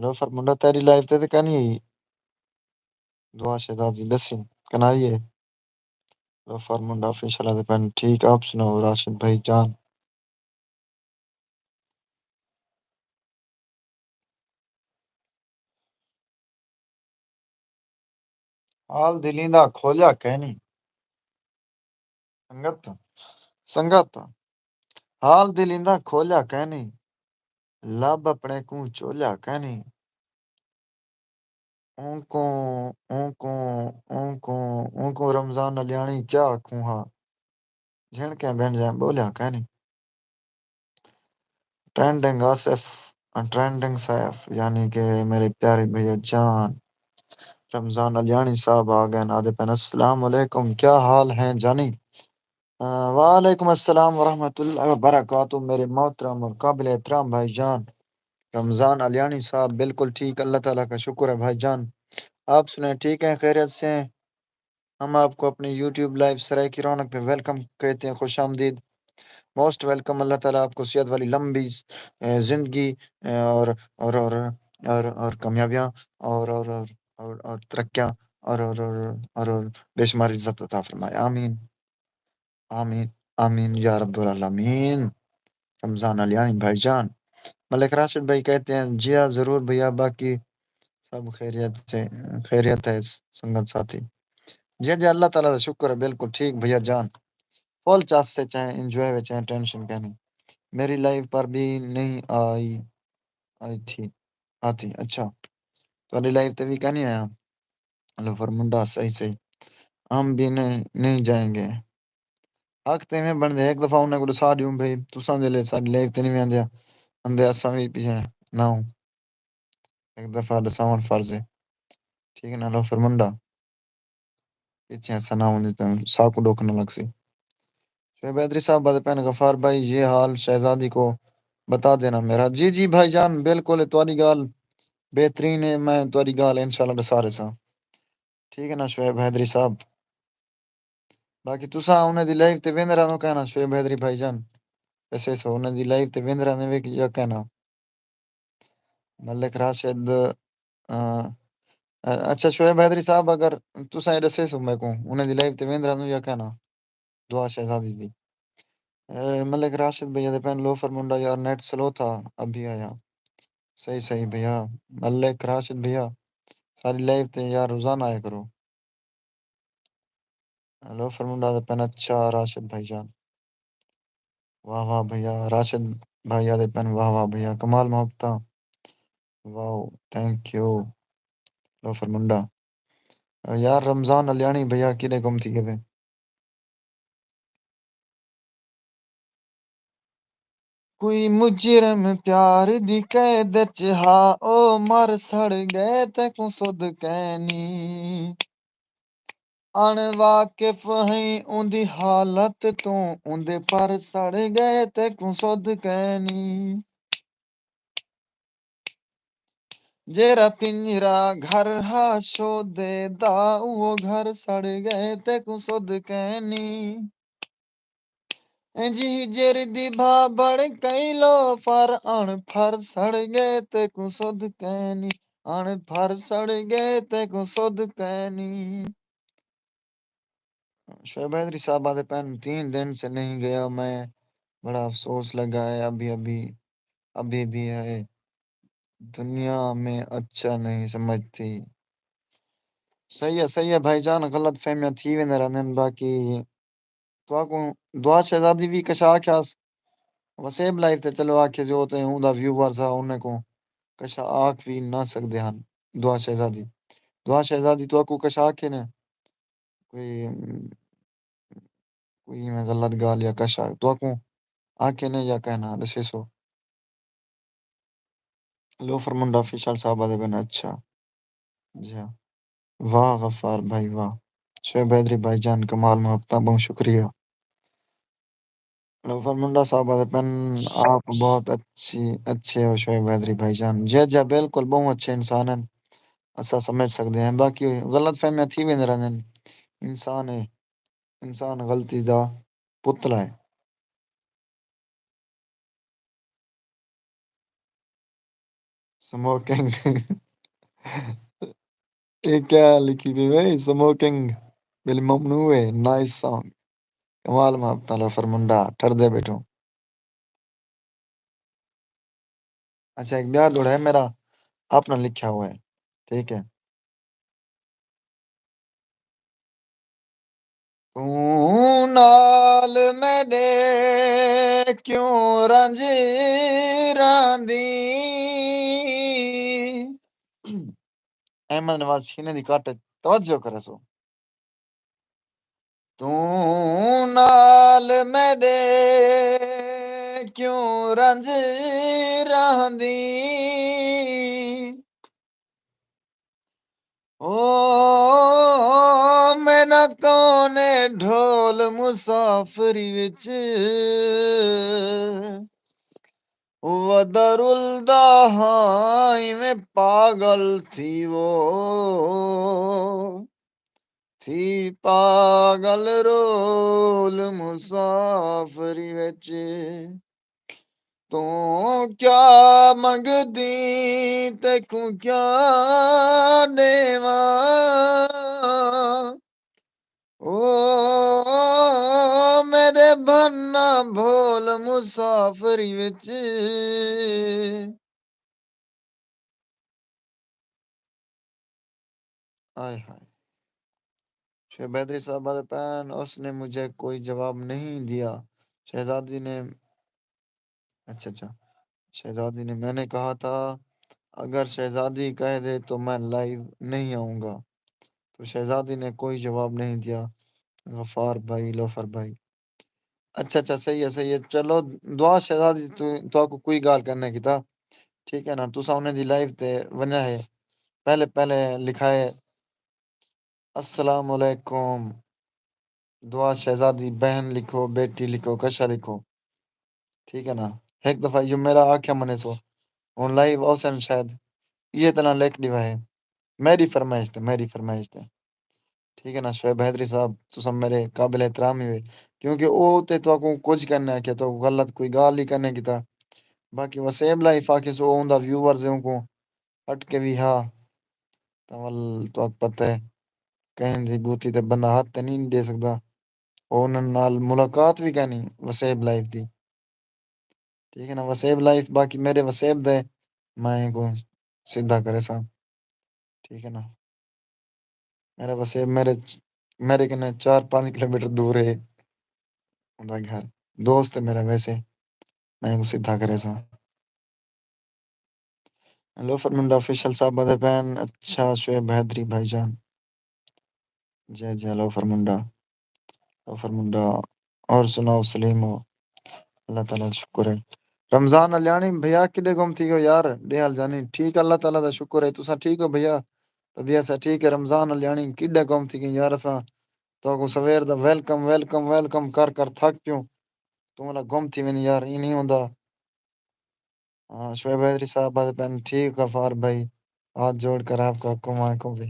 لوفر منڈا تیری لائیو تے تے کانی آئی؟ دعا شہزادی ݙسی کنائی ہے؟ لوفر منڈا آفیشل آتے پن۔ ٹھیک، آپ سناؤ راشد بھائی جان؟ حال دلیں دا کھولیا کینی؟ سنگت، سنگت، حال دلیں دا کھولیا کینی؟ لب اپنے کوں چولیا کینی؟ اونکوں اونکوں اونکوں اونکوں رمضان الیاݨی کیا آکھوں ہا؟ جھنکیں بھنجیں ٻولیا کینی؟ ٹرینڈنگ آصف، ٹرینڈنگ سیف، یعنی کہ میرے پیارے بھیا جان، رمضان الیاݨی صاحب آ ڳئن، آہدے پئن، السلام علیکم، کیا حال ہیں جانی؟ وعلیکم السلام ورحمۃ اللہ وبرکاتہ، میرے محترم اور قابل احترام بھائی جان رمضان الیاݨی صاحب۔ بالکل ٹھیک، اللہ تعالیٰ کا شکر ہے بھائی جان۔ آپ سنیں، ٹھیک ہیں، خیریت سے ہیں؟ ہم آپ کو اپنی یوٹیوب لائیو سرائیکی رونق پہ ویلکم کہتے ہیں، خوش آمدید۔ Most welcome. اللہ تعالیٰ آپ کو صحت والی لمبی زندگی اور اور اور اور اور کامیابیاں اور اور اور اور ترقیاں اور اور اور اور بے شمار عزت عطا فرمائے، آمین۔ آمین، آمین یا رب العالمین۔ رمضان علیانی بھائی جان، ملک راشد بھائی کہتے ہیں، جی ہاں ضرور بھیا، باقی سب خیریت سے، خیریت ہے سنگت ساتھی۔ جی جی، اللہ تعالیٰ دا شکر ہے، بالکل ٹھیک بھیا جان۔ فل چس سے چاہیں انجوائے وچ ہیں، ٹینشن کہنی۔ میری لائیو پر بھی نہیں آئی، آئی تھی، آتی۔ اچھا، تہاݙی لائیو تے بھی کہنی آیا؟ لوفر منڈا، صحیح صحیح۔ ہم بھی نہیں نہیں جائیں گے۔ حق تے ایویں بݨدے، ہک دفعہ انہاں کوں ݙسا ݙیوں بھئی، تساں دے لے ساݙی لائیو تے نہیں ویندے، اندے اساں وی پیچھے نہ ہوں۔ ہک دفعہ ݙساوݨ فرض ہے۔ ٹھیک ہے نا، لوفر منڈا۔ پیچھے اساں نہ ہوندے تاں ساکوں ݙکھ نہ لڳسی۔ شعیب حیدری صاحب آہدے پئن، غفار بھائی، یہ حال شہزادی کو بتا دینا میرا۔ جی جی بھائی جان، بالکل تہاݙی ڳالھ بہترین ہے، میں تہاݙی ڳالھ انشاءاللہ ݙسا ݙیساں۔ ٹھیک ہے نا شعیب حیدری صاحب؟ باقی تساں انہیں دی لائیو تے ویندے رہندو کہنا شعیب حیدری بھائی جان؟ ایسے سو انہیں دی لائیو تے ویندے رہندے وے یا کہنا؟ ملک راشد، آ، آ، اچھا شعیب حیدری صاحب، اگر تساں اے ݙسے سو میکوں، انہیں دی لائیو تے ویندے رہندو یا کہنا؟ دعا شہزادی دی۔ اے، ملک راشد بھیا آہدے پئن، لوفر منڈا یار نیٹ سلو تھا، ابھی آیا۔ صحیح صحیح بھیا، ملک راشد بھیا، ساری لائیو تے یار روزانہ آیا کرو۔ لوفر منڈا آہدے پئن، اچھا راشد بھائی جان۔ واہ واہ بھیا، راشد بھائی آہدے پئن، واہ واہ بھیا، کمال محبتاں۔ واہ، تھینک یو۔ لوفر منڈا۔ یار رمضان الیاݨی بھیا کیݙے گم تھی ڳئے؟ کوئی مجرم پیار دی قید اچ ہا، او مر سڑ ڳئے، تیکوں سدھ کینی۔ اݨ واقف ہئیں اوندی حالت توں، اوندے پر سڑ ڳئے، تیکوں سدھ کینی۔ جیڑھا پنجرا گھر ہا شودے دا، اوہو گھر سڑ ڳئے، تیکوں سدھ کینی۔ اینجھی ہجر دی بھا بݨ کئی لوفر، اݨ پھر سڑ ڳئے، تیکوں سدھ کینی۔ اݨ پھر سڑ ڳئے، تیکوں سدھ کینی۔ شعیب حیدری صاحب آہدے پئن، تین دن سے نہیں گیا میں، بڑا افسوس لگا ہے، ابھی ابھی ابھی بھی ہے۔ دنیا میں اچھا نہیں سمجھتی۔ صحیح ہے، صحیح ہے بھائی جان، غلط فہمیاں تھی ویندے رہندے ہن۔ باقی تہاکوں دعا شہزادی وی کشا آکھیاس، وسیب لائیو تے چلو آکھے جو تے اوندا ویوورز ہا، انہیں کوں کشا آکھ وی نہ سکدے ہن۔ دعا شہزادی، دعا شہزادی تہاکوں کشا آکھے نے؟ کوئی کوئی ایویں غلط ڳالھ یا کشا تہاکوں آکھے نے یا کہنا ݙسیسو؟ لوفر منڈا آفیشل صاحب آہدے پن، اچھا جی ہاں۔ واہ غفار بھائی واہ، شعیب حیدری بھائی جان کمال، محبتاں، ٻہوں شکریہ۔ لوفر منڈا صاحب آہدے پن، آپ بہت اچھی اچھے ہو شعیب حیدری بھائی جان۔ جی جی بالکل، ٻہوں اچھے انسان ہن، اساں سمجھ سڳدے ہیں، باقی غلط فہمیاں تھی ویندے رہندے ہن، انسان ہے، انسان غلطی دا پتلا ہے۔ سموکنگ اے کیا لکھی پئی بھائی؟ سموکنگ بل ممنوع ہے۔ نائس سانگ، کمال محبت والا فرمنڈا، ٹھردے بیٹھو۔ اچھا، ایک ٻیا ݙوہڑا ہے میرا اپنا لکھیا ہوا ہے، ٹھیک ہے۔ توں نال میݙے کیوں رنج راندی؟ احمد نواز شینے دی کٹ توجہ کرسو۔ توں نال میݙے کیوں رنج راندی؟ او میݙا کون ہے ڈھول مسافری وچ، ودا رلدا ہاں ایویں پاگل تھیوو، تھی پاگل رول مسافری وچ۔ توں کیا منگدی، تیکوں کیا ݙیواں؟ او میݙے بھنا بھول مسافری وچ۔ آئے ہائے۔ شعیب حیدری صاحب آہدے پن، اس نے مجھے کوئی جواب نہیں دیا۔ شہزادی نے، اچھا اچھا، شہزادی نے، میں نے کہا تھا اگر شہزادی کہہ دے تو میں لائیو نہیں آؤں گا، تو شہزادی نے کوئی جواب نہیں دیا۔ غفار بھائی، لوفر بھائی، اچھا اچھا، صحیح ہے، صحیح ہے۔ چلو، دعا شہزادی، تو تہاکوں کوئی ڳالھ کائنی کیتا، ٹھیک ہے نا؟ تساں انہیں دی لائیو تے ونڄا ہے، پہلے پہلے لکھائے السلام علیکم۔ دعا شہزادی، بہن لکھو، بیٹی لکھو، کشا لکھو، ٹھیک ہے نا؟ ہک دفعہ ایہو میرا آکھیا منیسو، ہݨ لائیو اوسن شاید ایہے طرح لکھ ݙیوا ہے، میری فرمائش تے، میری فرمائش تے۔ ٹھیک ہے نا؟ شعیب حیدری صاحب، تساں میرے قابل احترام ہی ہوئے، کیونکہ او تے تہاکوں کجھ کائنی آکھیا، تہاکوں غلط کوئی ڳالھ ہی کائنی کیتا۔ باقی وسیب لائف آکھیسو، او اوندا ویوورز ہے، اونکوں ہٹ کے وی ہا، تاں ول تہاکوں پتہ ہے کہیں دی ٻوتی تے بندہ ہتھ تے نہیں ݙے سڳدا۔ او انہاں نال ملاقات وی کائنی وسیب لائف دی۔ ٹھیک ہے نا؟ وسیب لائف، باقی میرے وسیب دے میں کو سدھا کریساں۔ ٹھیک ہے نا؟ میرا وسیب میرے، میرے کنے چار پنج کلومیٹر دور ہے اوندا گھر۔ دوست ہے میرا ویسے، میں کو سدھا کریساں۔ لوفر منڈا آفیشل صاحب آہدے پن، اچھا شعیب حیدری بھائی جان۔ جے جے لوفر منڈا، لوفر منڈا، اور سناؤ سلیم ہو؟ اللہ تعالیٰ دا شکر ہے۔ رمضان الیاݨی بھیا کݙے گم تھی ڳیو یار؟ ݙیہل جانی ٹھیک، اللہ تعالیٰ دا شکر ہے۔ تساں ٹھیک ہو بھیا؟ طبیعت سا ٹھیک ہے؟ رمضان الیاݨی کݙے گم تھی ڳئے یار؟ اساں تہاکوں سویر دا ویلکم، ویلکم، ویلکم کر کر تھک پیوں۔ توں ولا گم تھی ویندیں یار، ایں نہیں ہوندا۔ ہاں، شعیب حیدری صاحب آہدے پن، ٹھیک غفار بھائی، ہاتھ جوڑ کر آپ کا کمائیں کو بھی۔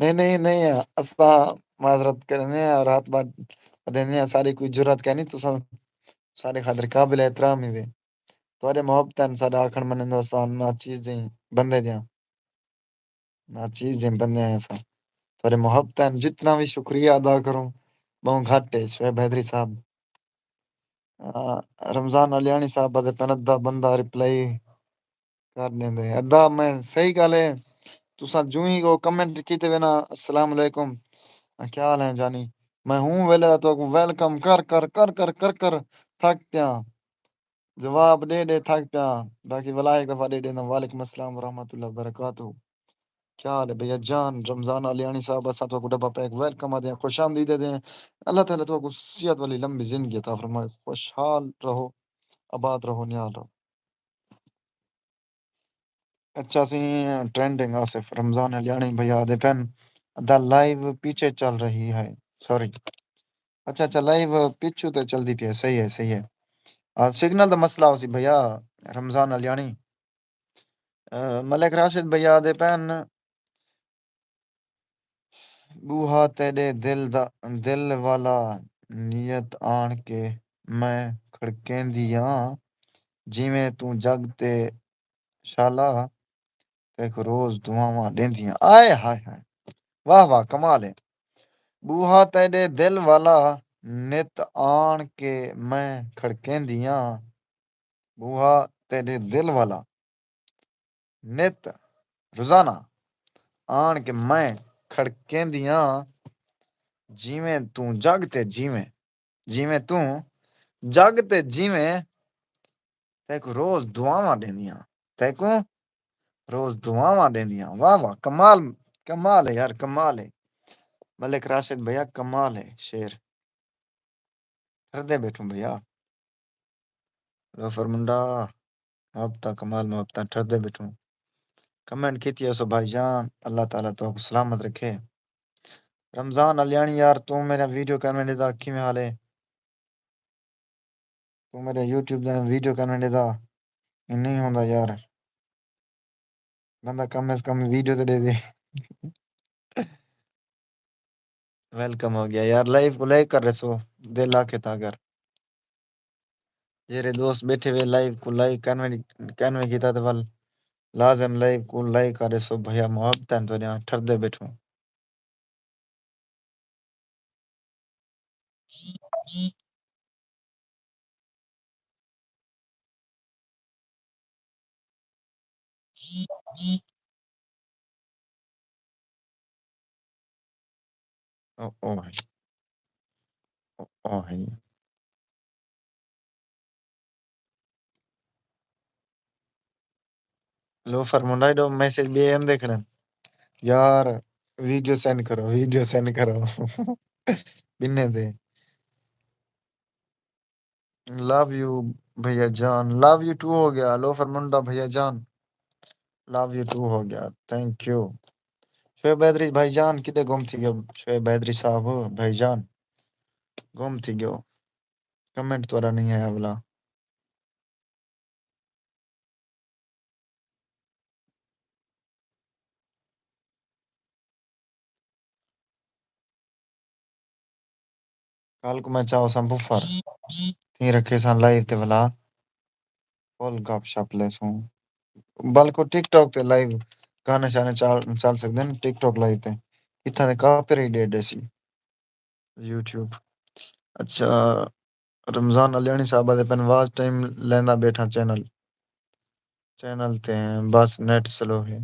نہیں، نہیں، نہیں، اساں معذرت کریندے ہیں، رات بات ݙیندے ہیں، ساݙی کوئی جرات کائنی، تساں ساݙے خاطر قابل احترام ہیوے۔ تہاݙے محبت ہن، ساݙا آکھݨ منیندو، اساں ناچیز جئیں بندے دیاں۔ ناچیز جئیں بندے ہیں اساں۔ تہاݙے محبت ہن، جتنا وی شکریہ ادا کروں، ٻہوں گھٹ ہے، شعیب حیدری صاحب۔ آ، رمضان الیاݨی صاحب آہدے پن، ادھا بندہ رپلائی کر ݙیندے۔ ادا میں صحیح ڳالھ ہے، تساں جوں ہی کو کمنٹ کیتے وینا، "السلام علیکم، کیا حال ہیں جانی؟" میں ہوں ویلے دا تہاکوں ویلکم کر کر کر کر کر کر تھک پیاں، جواب ݙے ݙے تھک پیاں۔ باقی ولا ہک دفعہ ݙے ݙینداں، "وعلیکم السلام ورحمۃ اللہ وبرکاتہ۔" کیا حال ہے بھیا جان؟ رمضان علیانی صاحب، اساں تہاکوں ڈبہ پیک ویلکم آہدے ہیں، خوش آمدید آہدے ہیں۔ اللہ تعالیٰ تہاکوں صحت والی لمبی زندگی عطا فرمائے۔ خوشحال رہو، آباد رہو، نہال رہو۔ اچھا سی، ٹرینڈنگ آصف رمضان علیانی بھیا آہدے پن، دا لائیو پیچھے چل رہی ہے، سوری۔ اچھا اچھا، لائیو پیچھے تے چلدی پئی ہے، صحیح ہے، صحیح ہے۔ آ، سگنل دا مسئلہ ہو سی بھیا، رمضان علیانی۔ آ، ملک راشد بھیا آہدے پن، "ٻوہا تیݙے دل دا، دل والا، نیت آݨ کے میں کھڑکیندی آں، جیویں توں جڳ تے شالا، تیکوں روز دعاواں ݙیندی آں۔" آئے ہائے ہائے، واہ واہ، کمال ہے۔ "ٻوہا تیݙے دل والا، نت آݨ کے میں کھڑکیندی آں۔" ٻوہا تیݙے دل والا، نت، روزانہ، آݨ کے میں کھڑکیندی آں، جیویں توں جڳ تے جیویں، جیویں توں جڳ تے جیویں، تیکوں روز دعاواں ݙیندی آں، تیکوں روز دعاواں ݙیندی آں۔ واہ واہ، کمال، کمال ہے یار، کمال ہے۔ ملک راشد بھیا، کمال ہے شعر۔ ٹھردے ٻیٹھوں بھیا۔ لوفر منڈا، محبتاں کمال محبتاں، ٹھردے ٻیٹھوں۔ کمنٹ کیتی اسو بھائی جان، اللہ تعالیٰ تہاکوں سلامت رکھے۔ رمضان علیانی یار، توں میرا ویڈیو کینویں ݙیہدا، کیویں حال ہے؟ توں میرے یوٹیوب دے ویڈیو کینویں ݙیہدا؟ اے نہیں ہوندا یار، بندہ کم از کم ویڈیو تے ݙیہدے۔ ویلکم ہو ڳیا یار، لائیو کوں لائک کر ݙیسو، دل آکھے تاں اگر جیڑھے دوست ٻیٹھے وے لائیو کوں لائک کینویں، کینویں کیتا تے ول لازم لائیو کوں لائک کر ݙیسو بھیا، محبتاں تہاݙیاں، ٹھردے ٻیٹھوں۔ او، او ہے۔ او، او ہے۔ لوفر منڈا ایݙو میسج ٻئے آندے کھڑن۔ یار، ویڈیو سینڈ کرو، ویڈیو سینڈ کرو۔ ٻنہیں دے۔ لو یو بھیا جان، لو یو ٹو ہو ڳیا، لوفر منڈا بھیا جان، لو یو ٹو ہو ڳیا، تھینک یو۔ شعیب حیدری بھائی جان، کݙے گم تھی ڳیو؟ شعیب حیدری صاحب، بھائی جان، گم تھی ڳیو، کمنٹ تہاݙا نہیں آیا بلا۔ کل کوں میں چاہو ساں بفر تھی رکھے ساں لائیو تے ولا فل گپ شپ لیسوں۔ بلکہ ٹک ٹاک تے لائیو گانے شانے چال، چل سڳدے ہن ٹک ٹاک لائیو تے۔ اتھاں تے کاپی رائٹ ݙے ݙیسی یوٹیوب۔ اچھا، رمضان علیانی صاحب آہدے پن واچ ٹائم لیندا ٻیٹھاں چینل، چینل تے ہیں، بس نیٹ سلو ہے۔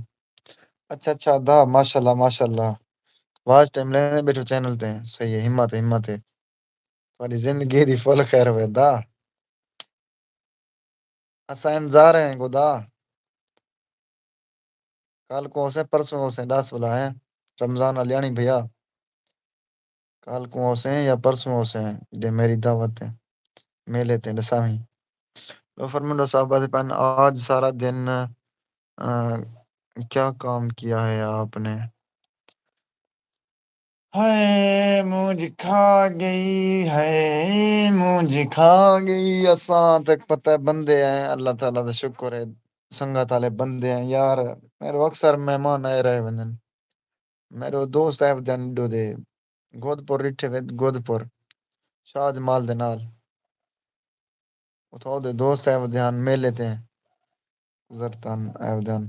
اچھا اچھا، ادا، ماشاءاللہ ماشاءاللہ، واچ ٹائم لیندے ٻیٹھو چینل تے ہیں، صحیح ہے، ہمت ہے، ہمت ہے۔ تہاݙی زندگی دی فل خیر ہوئے ادا۔ اساں انتظار ہیں خدا۔ کل کوں ہوسیں، پرسوں ہوسیں، ݙس ولا ہیں۔ رمضان علیانی بھیا، کل کوں ہوسیں یا پرسوں ہوسیں، جے میری دعوت ہے، میلے تے ݙساویں۔ لوفر منڈا صاحب آہدے پن، آج سارا دن، آ، کیا کام کیا ہے آپ نے؟ ہائے مونجھ کھا ڳئی، ہائے مونجھ کھا ڳئی۔ اساں تے پتہ ہے بندے ہیں، اللہ تعالیٰ دا شکر ہے، سنگت والے بندے ہیں یار۔ میرے اکثر مہمان آئے رہے ویندن، میرے دوست آئے ودن ݙو دے، گودپور ݙٹھے وے، گودپور شاہ جمال دے نال، اتھاں دے دوست آئے ودے ہن، میلے تے زرتن آئے ودے ہن۔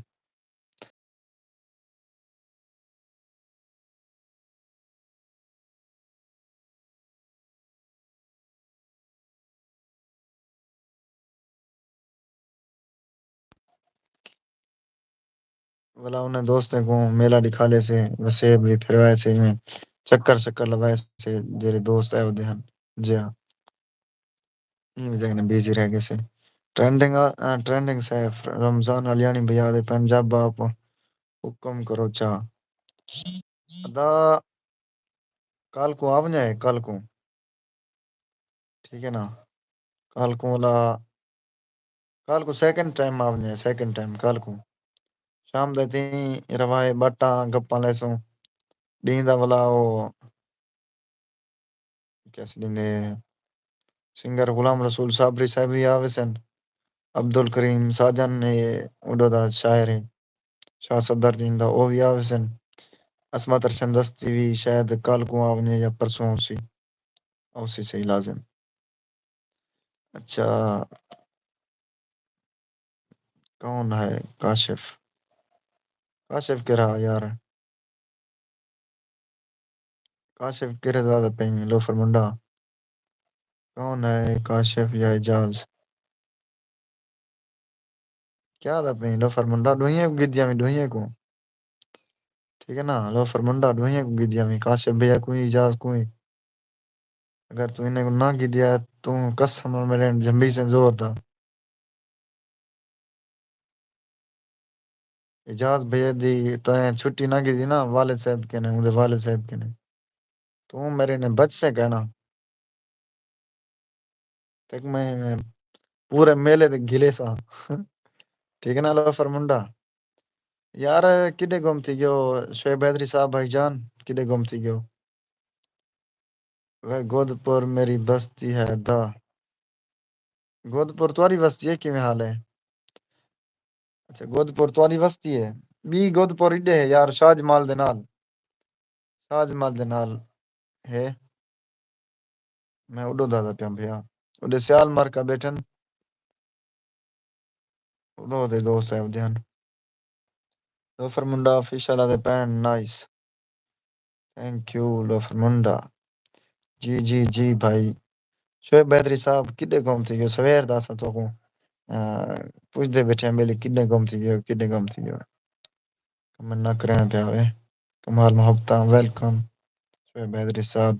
ولا انہیں دوستیں کوں میلہ ݙکھا لیسے، وسیب وی پھروائے سے، ایویں چکر شکر لوائے سے، جیڑھے دوست آئے ہوندے ہن۔ جی ہاں، ایں وجہ کنے بیزی رہ ڳئے سے۔ ٹرینڈنگ آ، آ، ٹرینڈنگ سیف، رمضان علیانی بھیا دے پنجاب آپ حکم کرو چا۔ ادا کل کوں آ ونڄے، کل کوں۔ ٹھیک ہے نا؟ کل کوں ولا، کل کوں سیکنڈ ٹائم آ ونڄے، سیکنڈ ٹائم کل کوں۔ شام دے تئیں روائے ٻٹاں گپاں لیسوں۔ ݙینہہ دا ولا او کیس ݙیندے، سنگر غلام رسول صابری صاحب وی آ ویسن۔ عبدالکریم ساجن اے اوݙو دا شاعر ہے، شاہ صدر دین دا، او وی آ ویسن۔ عصمت ارشن دستی وی شاید کل کوں آ ونڄے یا پرسوں آسی۔ آسی صحیح لازم۔ اچھا، کون ہے کاشف؟ کاشف کیڑھا یار؟ کاشف کیڑھے دا آہدا پئیں؟ لوفر منڈا۔ کون ہے کاشف یا اعجاز؟ کیا آہدا پئیں؟ لوفر منڈا ݙوہیں کوں گھدیاں وی، ݙوہیں کوں۔ ٹھیک ہے نا؟ لوفر منڈا ݙوہیں کوں گھدیاں وی، کاشف بھیا کوں وی، اعجاز کوں وی۔ اگر توں انہیں کوں نہ گھدیا، توں قسم نال میݙے جھمبیسیں زور دا۔ اعجاز بھیا دی تیں چھٹی نہ گھدی نا، والد صاحب کنے، اوندے والد صاحب کنے۔ توں میݙے نے بچسیں کائنا۔ تیکوں میں پورے میلے تے گھلیساں۔ ٹھیک ہے نا لوفر منڈا؟ یار، کݙے گم تھی ڳیو؟ شعیب حیدری صاحب، بھائی جان، کݙے گم تھی ڳیو؟ وے گودپور میری بستی ہے دا۔ گودپور تہاݙی وستی ہے، کیویں حال ہے؟ اچھا، گودپور تہاݙی وستی ہے۔ ٻئی گودپور ایݙے ہے یار، شاہ جمال دے نال۔ شاہ جمال دے نال ہے۔ میں اوݙو دا آہدا پیاں بھیا۔ اوݙے سیال مارکا ٻیٹھن۔ اوݙو دے دوست ہے اوݙے ہن۔ لوفر منڈا آفیشل آہدے پئن، نائس۔ تھینک یو لوفر منڈا۔ جی، جی، جی بھائی۔ شعیب حیدری صاحب، کݙے گم تھی ڳیو؟ سویر دا اساں تہاکوں، آ، پچھدے ٻیٹھے ہیں، ٻیلی کݙے گم تھی ڳیو، کݙے گم تھی ڳیو۔ کمنٹ نہ کریں پیا ہوئے۔ کمال محبتاں، ویلکم شعیب حیدری صاحب۔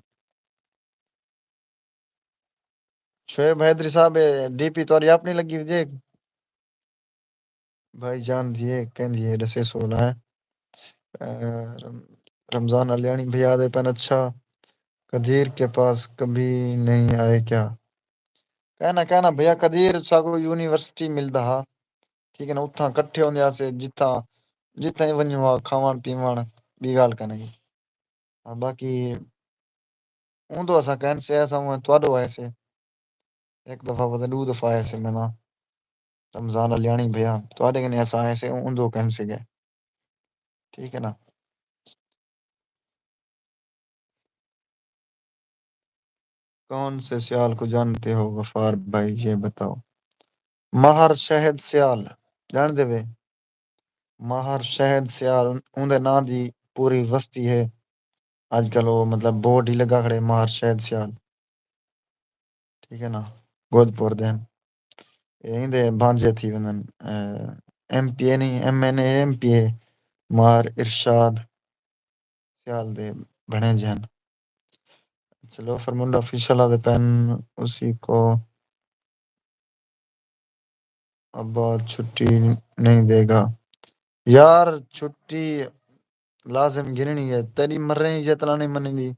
شعیب حیدری صاحب، اے ڈی پی تہاݙی اپݨی لڳی ہوئی ہے؟ بھائی جان دی اے کیندی ہے، ݙسے سولا ہے۔ اے، رم-، رمضان علیانی بھیا آہدے پئن، اچھا، قدیر کے پاس کبھی نہیں آئے کیا؟ کائنا، کائنا بھیا، قدیر ساکوں یونیورسٹی ملدا ہا، ٹھیک ہے نا، اتھاں کٹھے ہوندے ہاسے، جتھاں، جتھاں ہی ونڄوں ہا، کھاوݨ پیوݨ، ٻئی ڳالھ کائنی۔ ہاں، باقی اوندو اساں کائنسے، اساں اوں تہاݙو آئے سے۔ ہک دفعہ پتہ ݙو دفعہ آئے سے میں نا۔ رمضان علیانی بھیا، تہاݙے کنے اساں آئے سے، اوندو کائنسے ڳئے۔ ٹھیک ہے نا؟ کون سے سیال کو جانتے ہو غفار بھائی، یہ بتاؤ۔ ماہر شاہد سیال، ڄاݨدے وے؟ ماہر شاہد سیال، اوندے ناں دی پوری وستی ہے۔ اڄ کل او مطلب بورڈ ہی لڳا کھڑے، ماہر شاہد سیال۔ ٹھیک ہے نا؟ گودپور دے ہن۔ اے ایندے بھانجے تھی ویندن۔ اے، ایم پی اے نہیں، ایم این اے، ایم پی اے۔ ماہر ارشاد سیال دے بھݨیجے ہن۔ چلو، فرمنڈا آفیشل آہدے پئن، اسی کو ابا چھٹی نہیں دے گا۔ یار، چھٹی لازم گھنݨی ہے، تیݙی مریں جتلا نہیں منیندی۔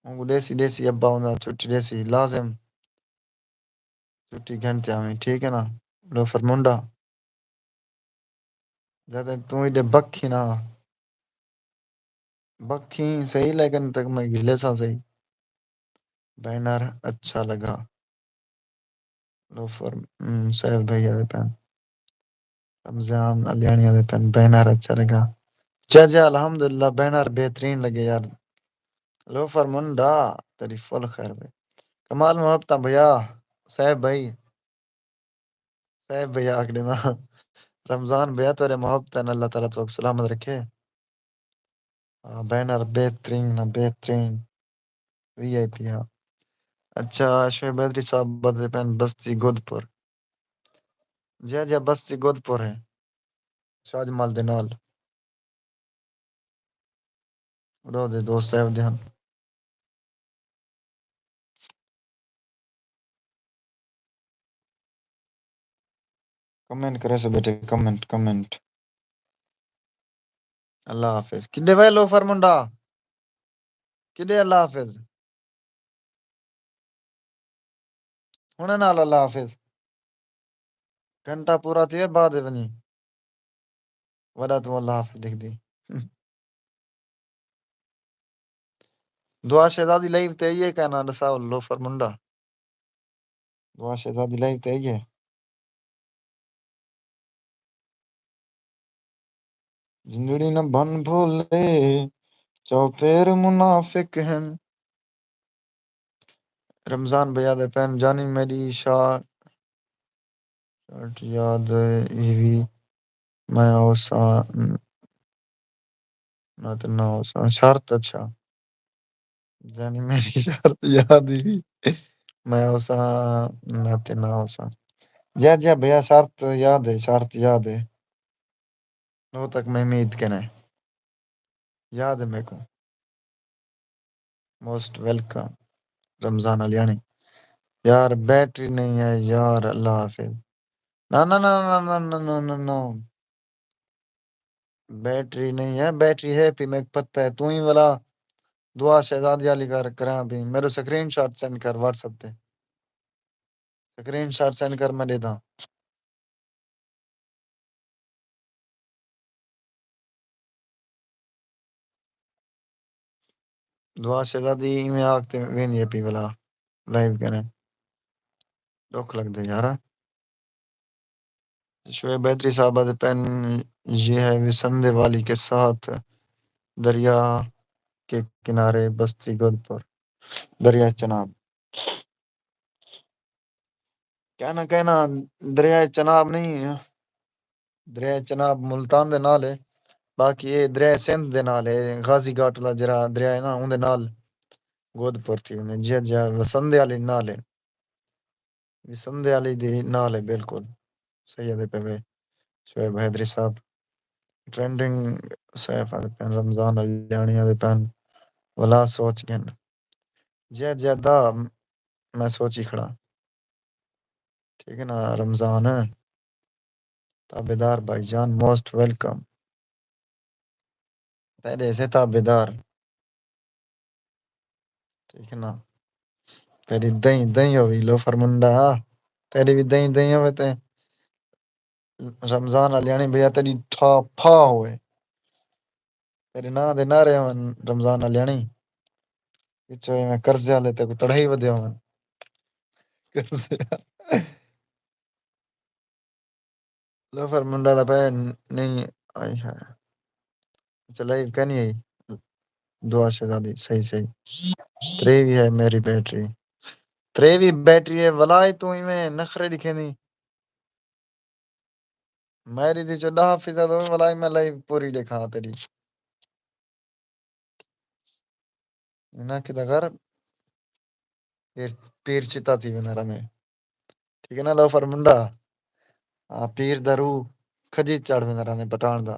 اونکوں ݙیسی، ݙیسی، ابا اوندا چھٹی ݙیسی، لازم چھٹی گھن تے آویں، ٹھیک ہے نا؟ لوفر منڈا۔ جد توں ایݙے بکھی نا، بکھی صحیح، لیکن تیکوں میں گھلیساں صحیح۔ بینر اچھا لڳا۔ لوفر، ہم، سیف بھائی آہدے پئن۔ رمضان علیانی آہدے پئن، بینر اچھا لڳا۔ جی، جی، الحمدللہ، بینر بہترین لڳے یار۔ لوفر منڈا، تیݙی فل خیر وے۔ کمال محبتاں بھیا، سیف بھائی۔ سیف بھیا آکھ ݙینا۔ رمضان بھیا، تیݙے محبتاں، اللہ تعالیٰ تہاکوں سلامت رکھے۔ ہاں، بینر بہترین، بہترین۔ وی آئی پی، ہاں۔ اچھا، شعیب حیدری صاحب آہدے پئن بستی گودپور۔ جی، جی، بستی گودپور ہے۔ شاہ جمال دے نال۔ اݙو دے دوست صاحب دے ہن۔ کمنٹ کرے سے بیٹے، کمنٹ، کمنٹ۔ اللہ حافظ۔ کݙے وے لوفر منڈا؟ کݙے اللہ حافظ؟ ہݨے نال اللہ حافظ۔ گھنٹہ پورا تھیا، بعد ونڄی۔ وݙا توں اللہ حافظ لکھ دی۔ دعا شہزادی لائیو تے آئی ہے کہ نہ، ݙساؤ لوفر منڈا۔ دعا شہزادی لائیو تے آئی ہے۔ جندڑی نہ بھن بھولے، چوپیر منافق ہن۔ رمضان بھیا دے پین جانی میݙی شا-، شارٹ یاد ہیوی، میں اوساں نہ تے نہ اوساں۔ شرط، اچھا۔ جانی میݙی شرط یاد ہیوی، میں اوساں نہ تے نہ اوساں۔ جیا جیا بھیا، شرط یاد ہے، شرط یاد ہے۔ او تک میں امید کنے۔ یاد ہے میکوں۔ Most welcome Ramzan Aliani. یار بیٹری نہیں ہے یار، اللہ حافظ۔ نہ، نہ، نہ۔ بیٹری نہیں ہے، بیٹری ہے پی، میکوں پتہ ہے۔ توں ہی ولا دعا شہزادی والی کر، کراں پی۔ میرے سکرین شاٹ سینڈ کر واٹس ایپ تے۔ سکرین شاٹ سینڈ کر، میں ݙیہداں۔ دعا شہزادی ایویں آکھ تے ویندی ہے پی ولا لائیو کنے۔ ݙکھ لڳدے یار۔ شعیب حیدری صاحب آہدے پن، یہ ہے وسندے والی کے ساتھ، دریا کے کنارے بستی گودپور، دریائے چناب۔ کہنا، کہنا، دریائے چناب نہیں، دریائے چناب ملتان دے نال ہے، باقی اے دریائے سندھ دے نال ہے، غازی گھاٹ والا جیڑھا دریا ہے نا، اوندے نال گودپور تھی ویندے، جیا جیا وسندے والی نال ہے۔ وسندے والی دے نال ہے بالکل۔ صحیح آہدے پئے وے شعیب حیدری صاحب۔ ٹرینڈنگ صاحب آہدے پئن، رمضان علیانی آہدے پئن، ولا سوچ گھن۔ جے جے دا میں سوچی کھڑا۔ ٹھیک ہے نا رمضان؟ تابعدار بھائی جان، موسٹ ویلکم۔ تیݙے سے تابعدار۔ ٹھیک ہے نا؟ تیݙی دئیں دئیں ہووی لوفر منڈا، تیݙی وی دئیں دئیں ہووے تے رمضان علیانی بھیا تیݙی ٹھا پھا ہووے۔ تیݙے ناں دے نعرے ہوون رمضان علیانی، پچھوں ایویں قرضے والے تیکوں تڑائی ودے ہوون۔ قرضے۔ لوفر منڈا دا پئے نہیں آئی ہے۔ اچھا، لائیو کائنی آئی؟ دعا شہزادی، صحیح، صحیح۔ تریوی ہے میری بیٹری۔ تریوی بیٹری ہے، ولا ہی توں ایویں نخرے ݙکھیندی۔ میری دی جو ݙاہ فیصد ہووے، ولا ہی میں لائیو پوری ݙکھاں تیݙی۔ انہاں کیتا کر، پیر، پیر چتا تھی ویندا رہندے۔ ٹھیک ہے نا لوفر منڈا؟ ہاں، پیر دا روح کھجی چڑھ ویندا رہندے پٹھان دا۔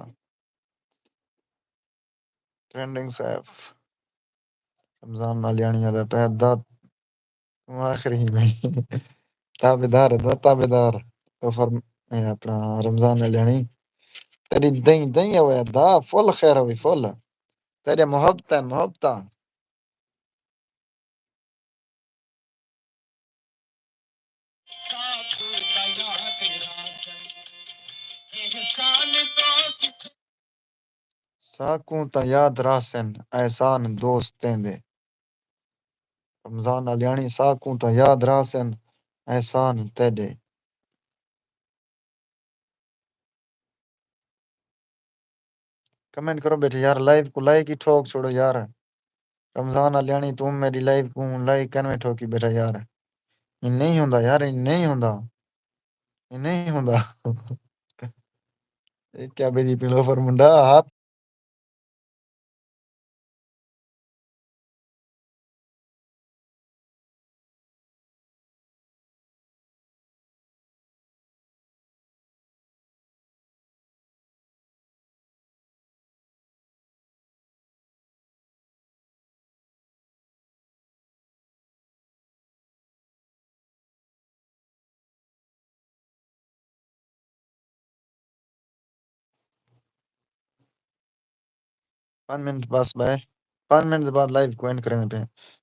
ٹرینڈنگ صاحب، رمضان علیانی آہدا پئے دا توں آخری میں تابعدار ہے، دا تابعدار۔ لوفر، اے اپݨا رمضان علیانی، تیݙی دئیں دئیں ہووے دا، فل خیر ہووی فل۔ تیݙے محبتاں، محبتاں۔ ساکوں تاں یاد رہسن احسان دوستیں دے۔ رمضان علیانی، ساکوں تاں یاد رہسن احسان تیݙے۔ کمنٹ کرو بیٹھے یار، لائیو کوں لائک ہی ٹھوک چھوڑو یار۔ رمضان علیانی، توں میݙی لائیو کوں لائک کینویں ٹھوکی بیٹھا یار؟ ایں نہیں ہوندا یار، ایں نہیں ہوندا، ایں نہیں ہوندا۔ اے کیا بھیجی پلوفر منڈا ہاتھ۔ پنج منٹ بس بائے، پنج منٹ دے بعد لائیو کو اینڈ کرنے پہ۔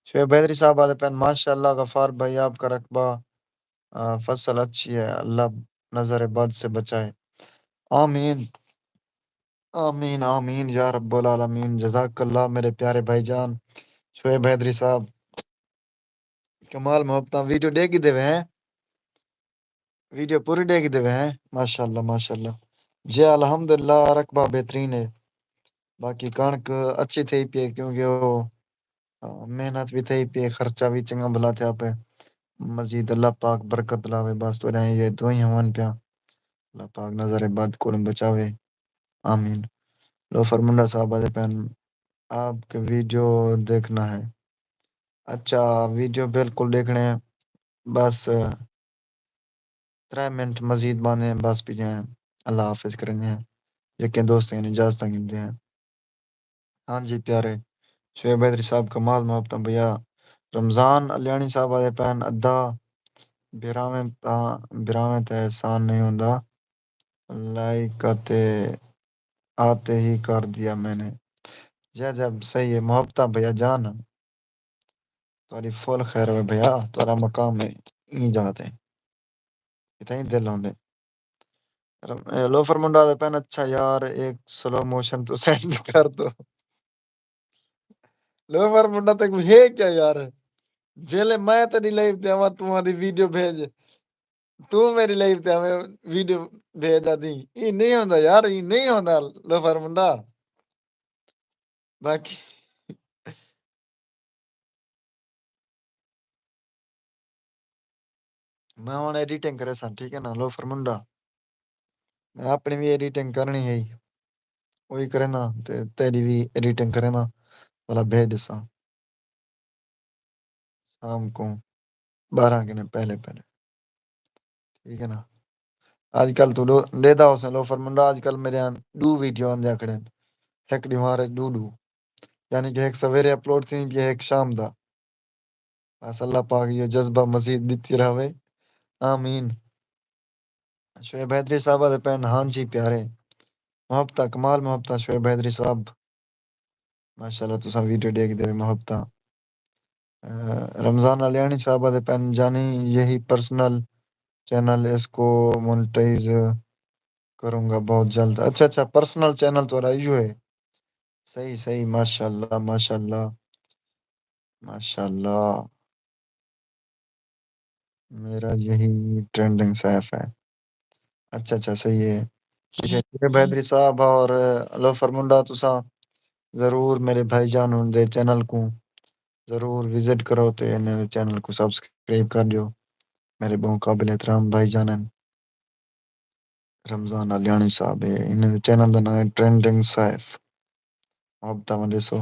شعیب حیدری صاحب آتے پین، ماشاءاللہ غفار بھائی آپ کا رقبہ، آ، فصل اچھی ہے، اللہ نظر بد سے بچائے۔ آمین، آمین، آمین یا رب العالمین۔ جزاک اللہ میرے پیارے بھائی جان شعیب حیدری صاحب۔ کمال محبتاں۔ ویڈیو ݙیکھ گھدے وے ہیں؟ ویڈیو پوری ݙیکھ گھدے وے ہیں؟ ماشاءاللہ، ماشاءاللہ۔ جی الحمدللہ، رقبہ بہترین ہے۔ باقی کݨک اچھی تھئی پئی ہے، کیونکہ او، آ، محنت وی تھئی پئی ہے، خرچہ وی چنڳا بھلا تھیا پئے۔ مزید اللہ پاک برکت لاوے۔ بس تہاݙے یہ دعائیں ہوون پیاں، اللہ پاک نظر بد کولوں بچاوے۔ آمین۔ لوفر منڈا صاحب آتے پین، آپ کے ویڈیو دیکھنا ہے۔ اچھا، ویڈیو بالکل ݙیکھݨے ہیں۔ بس ترے منٹ مزید باندھے ہیں، بس پڄے ہیں۔ اللہ حافظ کریندے ہیں۔ یکیں دوستیں کوں اجازت گھندے ہیں۔ ہاں جی پیارے شعیب حیدری صاحب، کمال محبتاں بھیا۔ رمضان الیاݨی صاحب آتے پین، ادا بھراویں تاں، بھراویں تے احسان نہیں ہوندا، لائک آتے، آتے ہی کر دیا میں نے۔ جی جی، صحیح ہے، محبتاں بھیا جان۔ تہاݙی فل خیر ہوئے بھیا، تہاݙا مقام ہے ایں جاہ تے۔ اتھائیں دل ہوندے۔ رم-، اے لوفر منڈا آتے پین، اچھا یار، ایک سلو موشن تو سینڈ کر دو۔ لوفر منڈا تے کوئی ہے کیا یار؟ جیلے میں تیݙی لائیو تے آواں، توں آہدیں ویڈیو بھیج۔ توں میݙی لائیو تے آویں، ویڈیو بھیج آہدیں۔ ایں نہیں ہوندا یار، ایں نہیں ہوندا لوفر منڈا۔ باقی میں ہݨ ایڈیٹنگ کریساں، ٹھیک ہے نا، لوفر منڈا۔ میں اپݨی وی ایڈیٹنگ کرݨی ہے، اوہی کرینداں تے تیݙی وی ایڈیٹنگ کرینداں، بھلا بھیج ݙیساں شام کوں ٻارہاں گھنٹے پہلے پہلے، ٹھیک ہے نا۔ اڄ کل توں ݙو-، ݙیہدا ہوسیں لوفر منڈا، اڄ کل میݙے ݙو ویڈیو آندیاں کھڑین، ہک ݙیہاڑ اچ ݙو ݙو، یعنی کہ ہک سویرے اپلوڈ تھیندی ہے، ہک شام دا۔ بس اللہ پاک ایہو جذبہ مزید ݙتی رہوے۔ آمین۔ شعیب حیدری صاحب آتے پین، ہاں جی پیارے۔ محبتاں، کمال محبتاں شعیب حیدری صاحب۔ ماشاءاللہ، تساں ویڈیو ݙیکھدے وے، محبتاں۔ اے، رمضان الیاݨی صاحب آتے پین، جانی یہی پرسنل چینل، اس کو مونیٹائز کروں گا بہت جلد۔ اچھا، اچھا، پرسنل چینل تہاݙا ایہو ہے؟ صحیح، صحیح، ماشاءاللہ، ماشاءاللہ، ماشاءاللہ۔ میرا یہی ٹرینڈنگ سیف ہے۔ اچھا، اچھا، صحیح ہے۔ ٹھیک ہے، ٹھیک ہے، بہتری صاحب اور لوفر منڈا، تساں ضرور میرے بھائی جان ہوندے چینل کوں ضرور وزٹ کرو تے انہاں دے چینل کوں سبسکرائب کر ݙیو۔ میرے ٻہوں قابل احترام بھائی جان ہن۔ رمضان آلیاݨی صاحب ہے، انہاں دے چینل دا ناں ہے ٹرینڈنگ سیف۔ محبتاں ونڈیسو،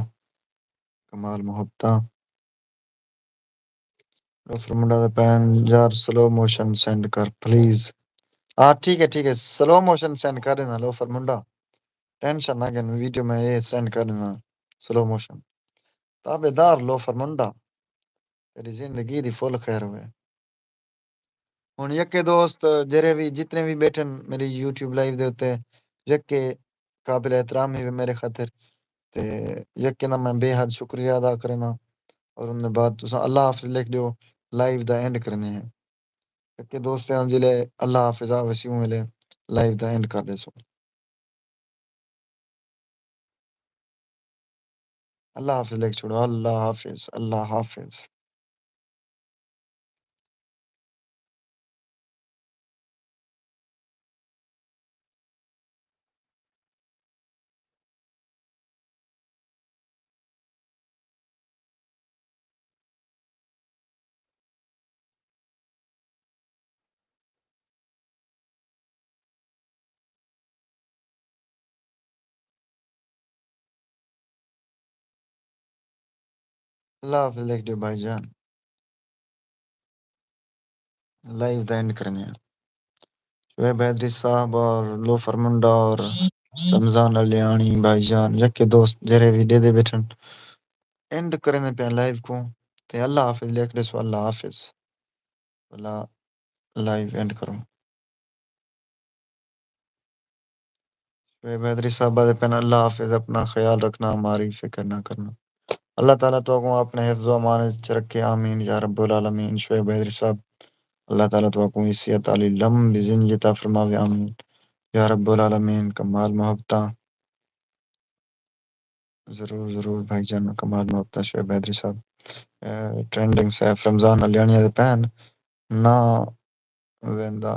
کمال محبتاں۔ لوفر منڈا دا پین یار سلو موشن سینڈ کر پلیز۔ ہاں، ٹھیک ہے، ٹھیک ہے، سلو موشن سینڈ کر ݙینداں لوفر منڈا، ٹینشن نہ گھن، ویڈیو میں یہ سینڈ کر ݙینداں سلو موشن۔ تابعدار لوفر منڈا، تیݙی زندگی دی فل خیر ہوئے۔ ہݨ یکے دوست جیڑھے وی، جتنے وی ٻیٹھن میری یوٹیوب لائیو دے اتے، یکے قابل احترام ہی میرے خاطر، تے یکے دا میں بے حد شکریہ ادا کرینداں۔ اور ان دے بعد تساں اللہ حافظ لکھ ݙیو، لائیو دا اینڈ کرنے ہیں۔ یکے دوست ہیں جلے اللہ حافظ آویسی، اوں ویلے لائیو دا اینڈ کر ݙیسوں۔ اللہ حافظ لکھ چھوڑو، اللہ حافظ، اللہ حافظ۔ اللہ حافظ لکھ ݙیو بھائی جان۔ لائیو دا اینڈ کرنے ہیں۔ شعیب حیدری صاحب اور لوفر منڈا اور رمضان الیاݨی بھائی جان، یکے دوست جیڑھے وی ݙیہدے ٻیٹھن، اینڈ کرنے پئے لائیو کوں۔ تے اللہ حافظ لکھ ݙیسو، اللہ حافظ۔ اللہ لائیو اینڈ کروں۔ شعیب حیدری صاحب آدھے پن، اللہ حافظ، اپنا خیال رکھنا، ہماری فکر نہ کرنا۔ اللہ تعالیٰ تو کو اپنے حفظ و امان وچ رکھے، آمین یا رب العالمین۔ شعیب حیدری صاحب، اللہ تعالیٰ تو کو اسی عطا علی لمبی زندگی عطا فرماوے، آمین یا رب العالمین۔ کمال محبتاں۔ ضرور ضرور بھائی جان، کمال محبتاں شعیب حیدری صاحب۔ ٹرینڈنگ سیف رمضان علیانی دے پہن نہ ویندا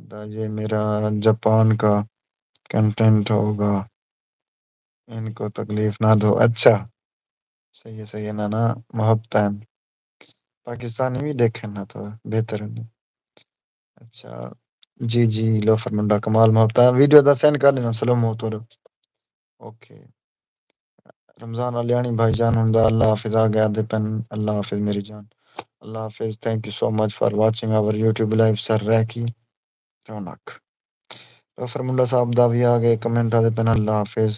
دا، یہ میرا جاپان کا کنٹینٹ ہوگا، ان کو تکلیف نہ دو۔ اچھا، صحیح ہے، صحیح ہے، نہ نہ، محبت ہے۔ پاکستانی بھی دیکھے نہ تو بہتر ہے۔ اچھا جی جی، لوفر منڈا کمال محبت ہے، ویڈیو دا سینڈ کر دینا سلو مو تو۔ اوکے، رمضان علیانی بھائی جان ہوندا، اللہ حافظ آ گیا دے پن، اللہ حافظ میری جان، اللہ حافظ۔ Thank you so much for watching our YouTube live سر رہ کی رونق۔ لوفر منڈا صاحب دا بھی آ گئے کمنٹ آدھے پن، اللہ حافظ۔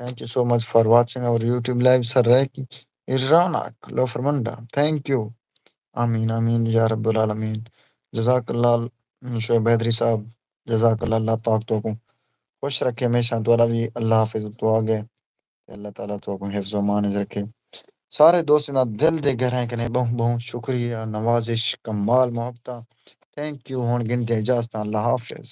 Thank you so much for watching our YouTube live سر رہ کی رونق۔ لوفر منڈا، تھینک یو۔ آمین آمین یا رب العالمین۔ جزاک اللہ شعیب حیدری صاحب، جزاک اللہ۔ اللہ پاک تو کو خوش رکھے ہمیشہ، تہاڈا بھی اللہ حافظ تو آ گئے۔ تے اللہ تعالیٰ تو کو حفظ و امان وچ رکھے۔ سارے دوستاں دا دل دے گہرائیں کنے بہوں بہوں شکریہ، نوازش، کمال محبتاں۔ Think U. ہن گھنٹے اجازت، اللہ حافظ۔